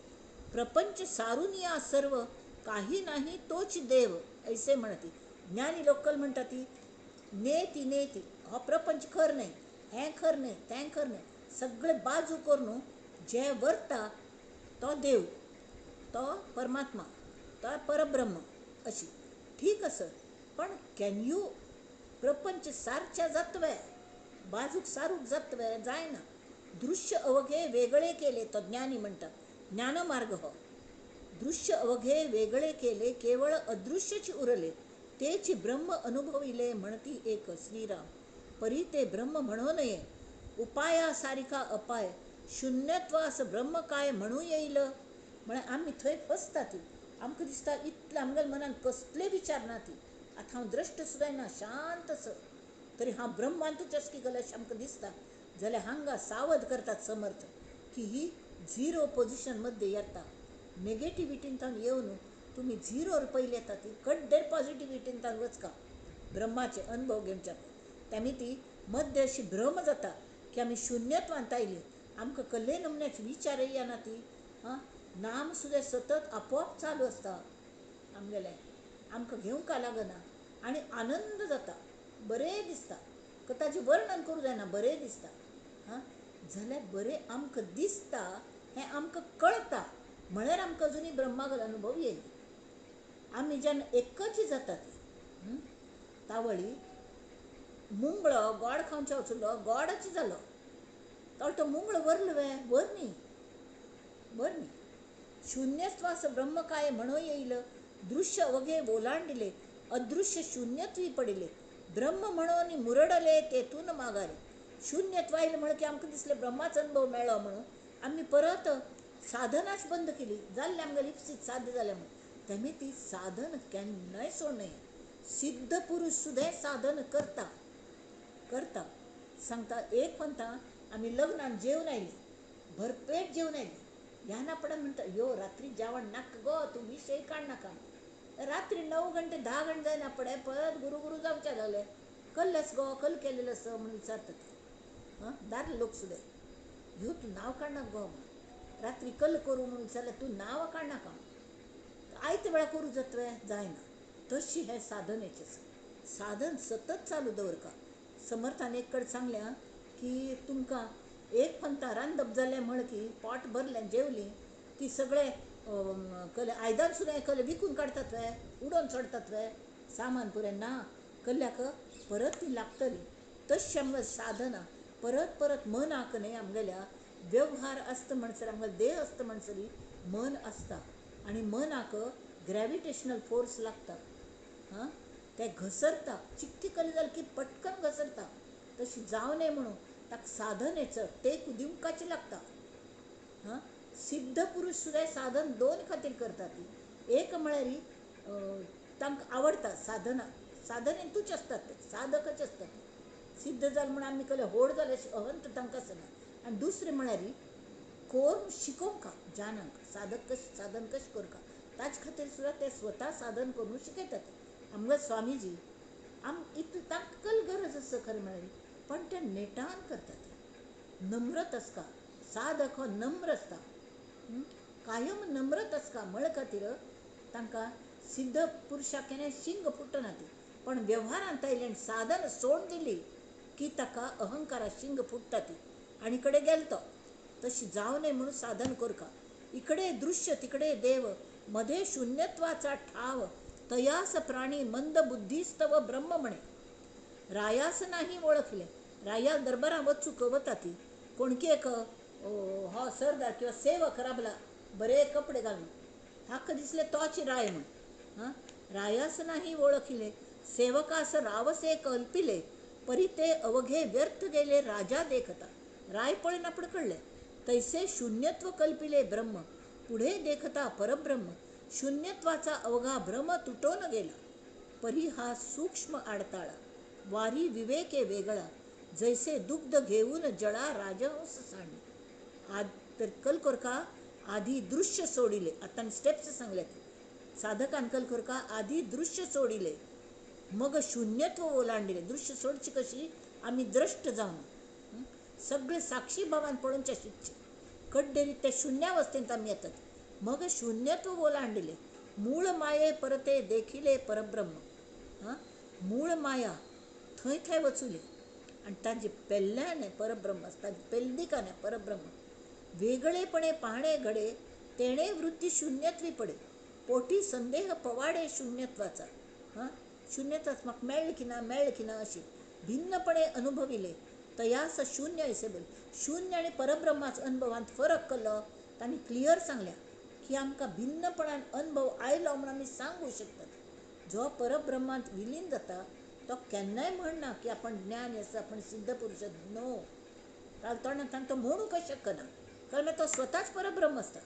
प्रपंच सारून या सर्व काही नाही तोच देव ऐसे म्हणती. ज्ञानी लोकल म्हणतात ती नेती नेती हो प्रपंच खर नाही, हें खर नाही, तें खर नाही, सगळे बाजू करून जे वरता तो देव, तो परमात्मा, तो परब्रह्म अशी ठीक आसा. पण can you प्रपंच सारच्या जातवे, बाजूक सारूक जातवे जायना. दृश्य अवघे वेगळे केले, तो ज्ञानी म्हणटा, ज्ञानमार्ग हो. दृश्य अवघे वेगळे केले केवळ अदृश्यची उरले, तेची ब्रह्म अनुभविले म्हणती एक श्रीराम. परी ते ब्रह्म म्हणू नये, उपाया सारिका अपाय, शून्यत्वास ब्रह्म काय म्हणू येईल. म्हळ्यार आमी थंय फसता ती, आमकां दिसता इतलें आमगेल्या मनान कसले विचार ना ती, आतां हांव द्रश्ट सुद्दां ना, शांत आसा, तरी हांव ब्रह्मांतूच आसा की गले अशें आमकां दिसता. जाल्यार हांगा सावध करतात समर्थ की ही झिरो पोजिशन मध्ये येता, नेगेटिविटींतल्यान येवन तुमी झिरोर पयलीं येता ती कड्डेर पॉजिटिविटींतल्यान वचका, ब्रह्माचे अनुभव घेवच्या. तेमी ती मध्य अशी भ्रम जाता की आमी शुन्यत्वांत आयली, आमकां कसले नमुन्याचे विचारय येना ती. आं, नाम सुद्दां सतत आपोआप चालू आसता आमगेलें, आमकां घेवंक लागना आनी आनंद जाता, बरें दिसता, ताजें वर्णन करूं जायना, बरें दिसता. हां, जाल्यार बरें आमकां दिसता हें आमकां कळटा म्हळ्यार आमकां अजुनूय ब्रह्मागेलो अनुभव येयना. आमी जेन्ना एकच जाता ती तावळी मुंगळो गोड खावचे वचलो, गोडच जालो, तो मुंगळो वरलो वे वर न्ही, वर न्ही. शून्यत्वास ब्रह्म काय म्हणू येईल, दृश्य अवघे ओलांडिले, अदृश्य शून्यत्वी पडिले, ब्रह्म म्हणून मुरडले तेतून माघारे. शून्यत्व आयलें म्हण की आमकां दिसलें ब्रह्माचो अनुभव मेळ्ळो म्हणून आमी परत साधनाच बंद केली, जाल्लें आमगेलें इप्सीत साध्य जालें म्हणून. तेमी ती साधन केन्नाय सोडनये. सिद्ध पुरुष सुद्दां साधन करता करता. सांगता एक म्हणटा आमी लग्नान जेवन आयली, भरपेट जेवन आयली, ह्या नापडा म्हणटा यो रात्री जेवण नाका गो, तूं विशय काडनाका. रात्री 9 घंटे 10 घंटे जायना पडे परत गुरू गुरू जावचें लागलें, कल्लेच गो कल केलेलें आसा म्हणून विचारता ते. हां, दादले लोक सुद्दां यो तूं नांव काडनाका गो म्हणून, रात्री कल करूं म्हणून विचारलें, तूं नांव काडनाका, आयते वेळा करूं जातवे जायना. तशी हें साधनेचें आसा, साधन सतत चालू दवरका. समर्थान एक कडेन सांगलें की तुमकां एक पंता रांदप जालें म्हण की पोट भरलें जेवलीं की सगळे कले आयदन सुद्दां कले विकून काडटात वे, उडोवन सोडटात वे सामान पुरें ना, कल्याक परत ती लागतली. तशें आमगेलें साधना परत परत मनाक न्हय आमगेल्या व्यवहार आसता म्हणसर, आमगेलो देह आसता म्हणसर मन आसता आनी मनाक ग्रॅविटेशनल फोर्स लागता. हां, ते घसरता, चिक्की कली जालें की पटकन घसरता. तशी जावं नये म्हणून ताका साधनेचो टेक दिवपाची लागता. हां, सिद्ध पुरुष सुद्दां साधन दोन खातीर करतात. एक म्हळ्यार तांकां आवडटा साधना, साधनेंतूच आसतात ते, साधकच आसतात. सिद्ध जालें म्हूण आमी कसलें व्हड जालें अशें अहंत तांकां आसना. आनी दुसरें म्हळ्यार कोरून शिकोवंक जानांक साधक कशें साधन कशें करता ताचे खातीर सुद्दां ते स्वता साधन करून शिकयतात. आमगे स्वामीजी आम इतलें तांकां कल गरज आसा खरें म्हळ्यार, पण ते नेटान करतात. नम्रत आसता साधक, हो नम्र आसता, कायम नम्रत आसता म्हळ खातीर तांकां सिद्ध पुरुषाक केन्ना शिंग फुटना ती. पण व्यवहारांत आयलें आनी साधन सोड दिली की ताका अहंकारा शिंग फुट्टा ती आनी कडेन गेलो तो. तशी जावं नये म्हणून साधन करका. इकडे दृश्य तिकडे देव, मध्ये शून्यत्वाचा ठाव, तयास प्राणी मंद बुद्धिस्तव ब्रह्म म्हणे. रायास नाही वळखले. राया दरबारां वचूंक वता ती कोणकी एक हो सरदार किंवा सेवक राबला बरे कपडे घालून, हाका दिसले तोच राय म्हूण. हां, रायास नाही ओळखिले सेवकास रावसे कल्पिले परी ते अवघे व्यर्थ गेले राजा देखता. राय पळोवन आपण कळ्ळें. तैसे शून्यत्व कल्पिले ब्रह्म पुढे देखता परब्रह्म शून्यत्वाचा अवघा भ्रम तुटोन गेला. परी हा सूक्ष्म आडताळा वारी विवेके वेगळा जैसे दुग्ध घेऊन जळा राजहंस सांडे. आद तर कलकोरका आधी दृश्य सोडिले. आतां स्टेप्स सांगल्यात साधकान. कलकोरका आधी दृश्य सोडिले मग शून्यत्व ओलांडिले. दृश्य सोडची कशी? आमी द्रश्ट जावन सगळे साक्षी भावान पळोवचे शिकचे कड्डेरी त्या शून्यावस्थेंत आमी येतात. मग शून्यत्व ओलांडिले मूळ माये परते देखिले परब्रह्म. हां, मूळ माया थंय थंय वचुले आनी ताजे पेल्ल्यान परब्रह्म आसता, पेल्दिकाने परब्रह्म वेगळेपणे पाहणे घडे तेणे वृत्ती शून्यत्वी पडे पोटी संदेह पवाडे शून्यत्वाचा. हां, शून्यत्वाच म्हाका मेळ्ळें की ना, मेळ्ळें की ना अशी भिन्नपणे अनुभविले तयास शून्य ऐसे बोल. शून्य आनी परब्रह्माच अनुभवांत फरक केलो तांणी क्लियर सांगल्या की आमकां भिन्नपणान अनुभव आयलो म्हूण आमी सांगू शकतात. जो परब्रह्मांत विलीन जाता तो केन्नाय म्हणना की आपण ज्ञान आसा, आपण सिद्ध पुरुष. नो, तोंडांतल्यान तो म्हणूंक शकना, कारण तो स्वताच परब्रह्म आसता.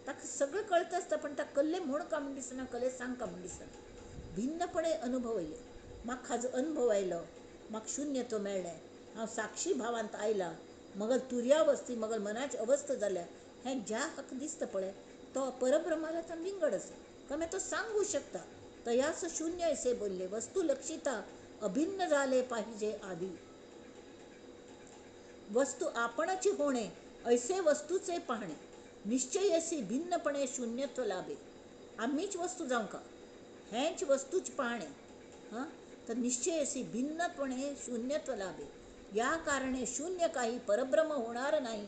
ताका सगळें कळता आसता, पण ताका कल्ले म्हूण का म्हूण दिसना, कल्ले सांग का म्हूण दिसना. भिन्नपणे अनुभवले म्हाका हाजो अनुभव आयलो, म्हाका शून्यत्व मेळ्ळें, हांव साक्षी भावांत आयला, मगल तुर्यावस्थी मगल मनाची अवस्था जाल्या, हें ज्या हाका दिसता पळय तो परब्रह्माला विंगड आसा, कारण तो सांगू शकता. तयास शून्य ऐसे बोलले वस्तू लक्षिता अभिन्न झाले पाहिजे आधी. वस्तू आपणाची होणे ऐसे वस्तूचे पाहणे निश्चयसी भिन्नपणे शून्यत्व लाभे. आम्हीच वस्तू जावंक हेंच वस्तूच पाहणे. हां, तर निश्चयसी भिन्नपणे शून्यत्व लाभे. या कारणे शून्य काही परब्रह्म होणार नाही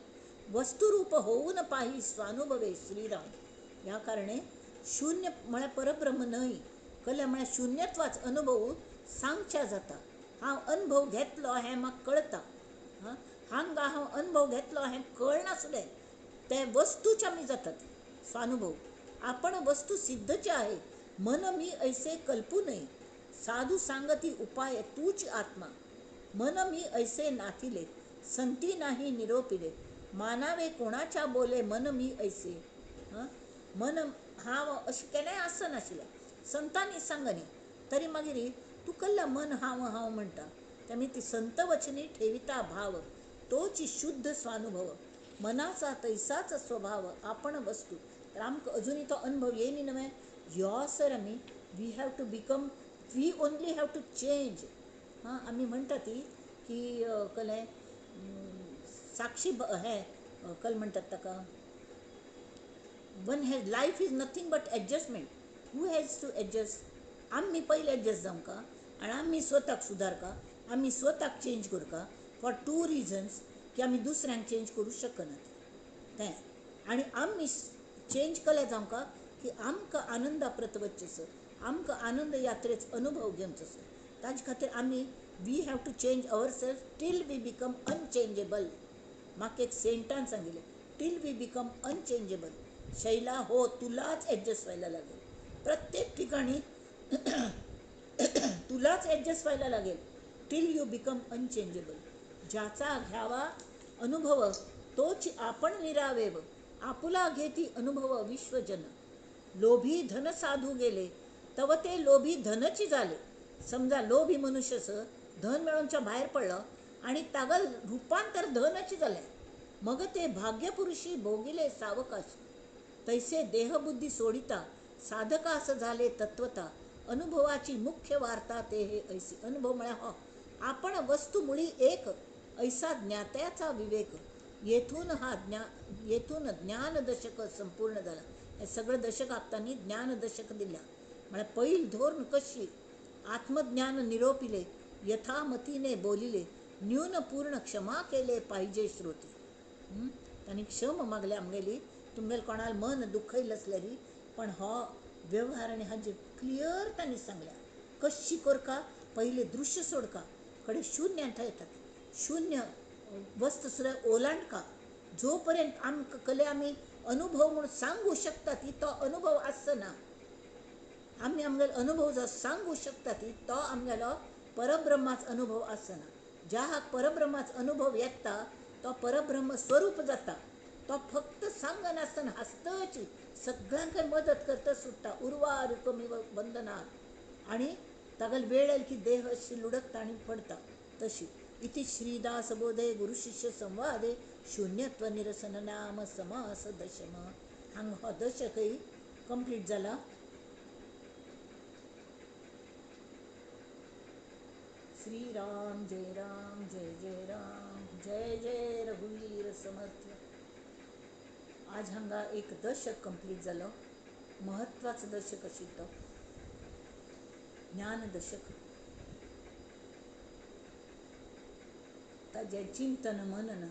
वस्तुरूप होऊन पाही स्वानुभवे श्रीराम. या कारणे शून्य म्हळ्यार परब्रह्म न्हय, कल्या म्हळ्यार शून्यत्वाच अनुभव सांगच्या जाता. हांव अनुभव घेतलो हें म्हाका कळता. हां, हांगा हांव अनुभव घेतलो हें कळनासलें ते वस्तूच आमी जातात स्वानुभव. आपण वस्तू सिद्धचे आहे मन मी ऐसे कल्पू नये साधू सांगती उपाय तूच आत्मा. मन मी ऐसे नाथिले संती नाही निरोपिले मानावे कोणाच्या बोले मन मी ऐसे. हां, मन हांव अशें केन्नाय आसनाशिल्लें, संतांनी सांगनी तरी मागीर तूं कल्ला मन हांव हांव म्हणटा. तेमी ती संतवचनी ठेविता भाव तोच शुद्ध स्वानुभव मनाचा तैसाच स्वभाव आपण वस्तू. तर आमकां अजुनूय तो अनुभव येयनी न्हय यो सर आमी we have to become, we only have to change. हां, आमी म्हणटा ती की कलें साक्षी हें कल म्हणटात ताका one has life is nothing but adjustment. Who has to adjust? आमी पयलीं एडजस्ट जावंक आनी आमी स्वताक सुदारका, आमी स्वताक चेंज करका फॉर टू रिजन्स की आमी दुसऱ्यांक चेंज करूं शकनात तें, आनी आमी चेंज केलें जावंक की आमकां आनंदा प्रत वचचें, आमकां आनंद यात्रेचो अनुभव घेवचो. ताजे खातीर आमी we have to change our self till we become unchangeable. म्हाका एक सेंटान सांगिल्लें till we become unchangeable. Shaila हो तुलाच एडजस्ट व्हायला लागेल प्रत्येक ठिकाणी, तुलाच एडजस्ट व्हायला लागेल टील you become unchangeable. ज्याचा घ्यावा अनुभव तोच आपण निरावेव आपुला घेती अनुभव विश्वजन. लोभी धन साधू गेले तव ते लोभी धनची झाले. समजा लोभी मनुष्यचं धन मेळोवच्या भायर पडलं आणि तागल रूपांतर धनची जालें, मग ते भाग्यपुरुषी भोगिले सावकाश. तैसे देहबुद्धी सोडिता साधकास झाले तत्वता अनुभवाची मुख्य वार्ता ते हे ऐसी. अनुभव म्हळ्यार हो आपण वस्तू मुळी एक ऐसा ज्ञात्याचा विवेक. येथून हा येथून ज्ञानदशक संपूर्ण झाला. हे सगळं दशक आपतांनी ज्ञानदशक दिला. म्हळ्यार पैल धोरण कशी आत्मज्ञान निरोपिले यथामतीने बोलिले न्यून पूर्ण क्षमा केले पाहिजे श्रोते. तांणी क्षम मागले आमगेली, तुमगेले कोणाल मन दुखयलें आसल्यारी, पण हो व्यवहार आनी हाजे क्लियर तांणी सांगल्या कशी करका. पयलें दृश्य सोडका, कडेन शून्यांत येतात. शून्य वस्त सुद्दां ओलांडका जोपर्यंत आमकां कले आमी अनुभव म्हूण सांगू शकता ती तो अनुभव आसना. आमी आमगेलो अनुभव जो सांगू शकता ती तो आमगेलो परब्रह्माच अनुभव आसना. ज्या हाक परब्रह्माच अनुभव येता तो परब्रह्म स्वरूप जाता. तो फक्त सांगनासतना हासतची सगळ्यांक मदत करता सुट्टा उर्वार कमी बंधनात आनी तागेलो वेळ आयली की देह अशी लुडकता आनी पडता तशी. इति श्रीदास बोधे गुरुशिष्य संवादे शून्यत्व निरसन नाम समास दशम. हांगा हो दशकय कंप्लीट जाला. श्री राम जय राम जय जय राम जय जय रघुवीर समर्थ. आज हांगा एक दशक कंप्लीट जालो. महत्वाचो दशक आशिल्लो तो ज्ञान दशक. ताजें चिंतन मनन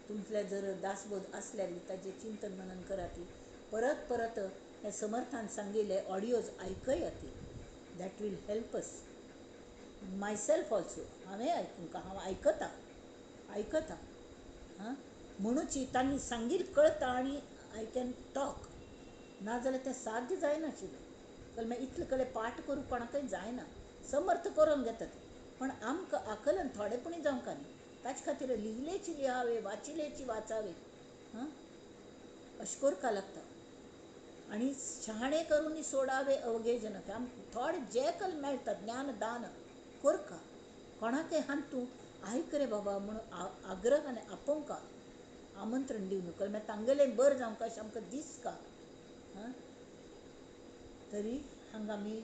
तुमतले जर दासबोध आसल्यार ताजें चिंतन मनन करात. परत परत हे समर्थान सांगिल्ले audios आयकयात. That will help us. Myself also हांवें आयकूंक हांव आयकता आयकता हां म्हणूची तांणी सांगील कळता आनी I can talk. नाजाल्यार तें साध्य जायनाशिल्लें. कारण मागीर इतलें कडेन पाठ करूंक कोणाकय जायना. समर्थ करून घेतात पण आमकां आकलन थोडेपणी जावंक न्ही. ताचे खातीर लिहिलेची लिहावे वाचिलेची वाचावे हां अशें करपाक लागता. आनी शहाणे करून सोडावे अवघे जनक. आमकां थोडे जे कल मेळटा ज्ञान दान करका कोणाकय हान तूं आयक रे बाबा म्हणून आग्रहान आपोवंका आमंत्रण दिवन कल मागीर तांगेलें बरें जावंक अशें आमकां दिसका. हां तरी हांगा आमी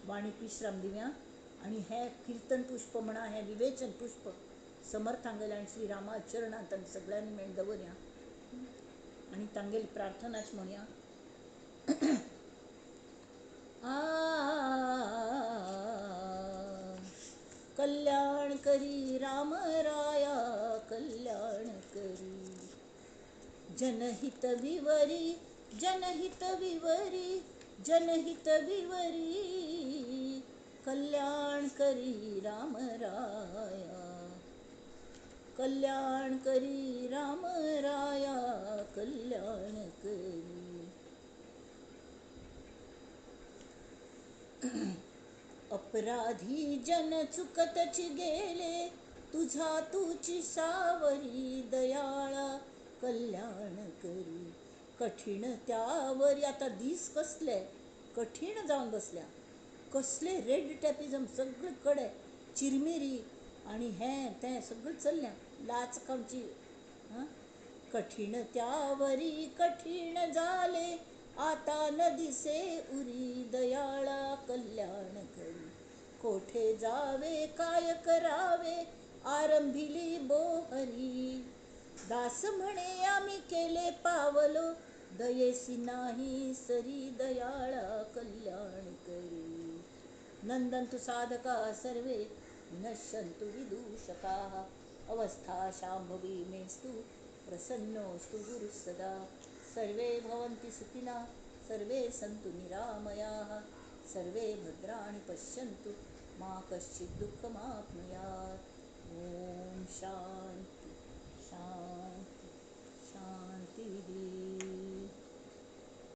वाणीक विश्राम दिवया. आनी हें किर्तन पुष्प म्हणा हें विवेचन पुष्प समर्थांगेले आनी श्री रामा चरणांत आमी सगळ्यांनी मेळून दवरया आनी तांगेली प्रार्थनाच म्हणया. आ कल्याण करी राम राया कल्याण करी जनहित विवरी जनहित विवरी जनहित विवरी कल्याण करी राम राया कल्याण करी राम राया कल्याण करी. अपराधी जन चुकतची गेले तुझा तुची सावरी दयाळा कल्याण करी. कठीण त्यावरी आता दीस कसले कठीण जावन बसल्या. कसले रेड टॅपिजम सगळे कडे चिरमिरी आनी हें तें सगळें चल्लें लाच खावची. हां कठीण त्यावरी कठीण जाले आता न दिसे उरी दयाळा कल्याण करी. कोठे जावे काय करावे आरंभिली बोहरी. दास म्हणे आम्ही केले पावलो दयेसी नाही सरी दयाळा कल्याण करी. नंदंतु साधका सर्वे विनश्यन्तु विदूषकाः अवस्था शांभवी मेस्तु प्रसन्नोस्तु गुरुः सदा. सर्वे भवन्ति सुखिनः सर्वे सन्तु निरामयाः सर्वे भद्राणि पश्यन्तु मा कश्चित् दुःखमाप्नुयात्. ॐ शान्ति शान्ति शान्तिः.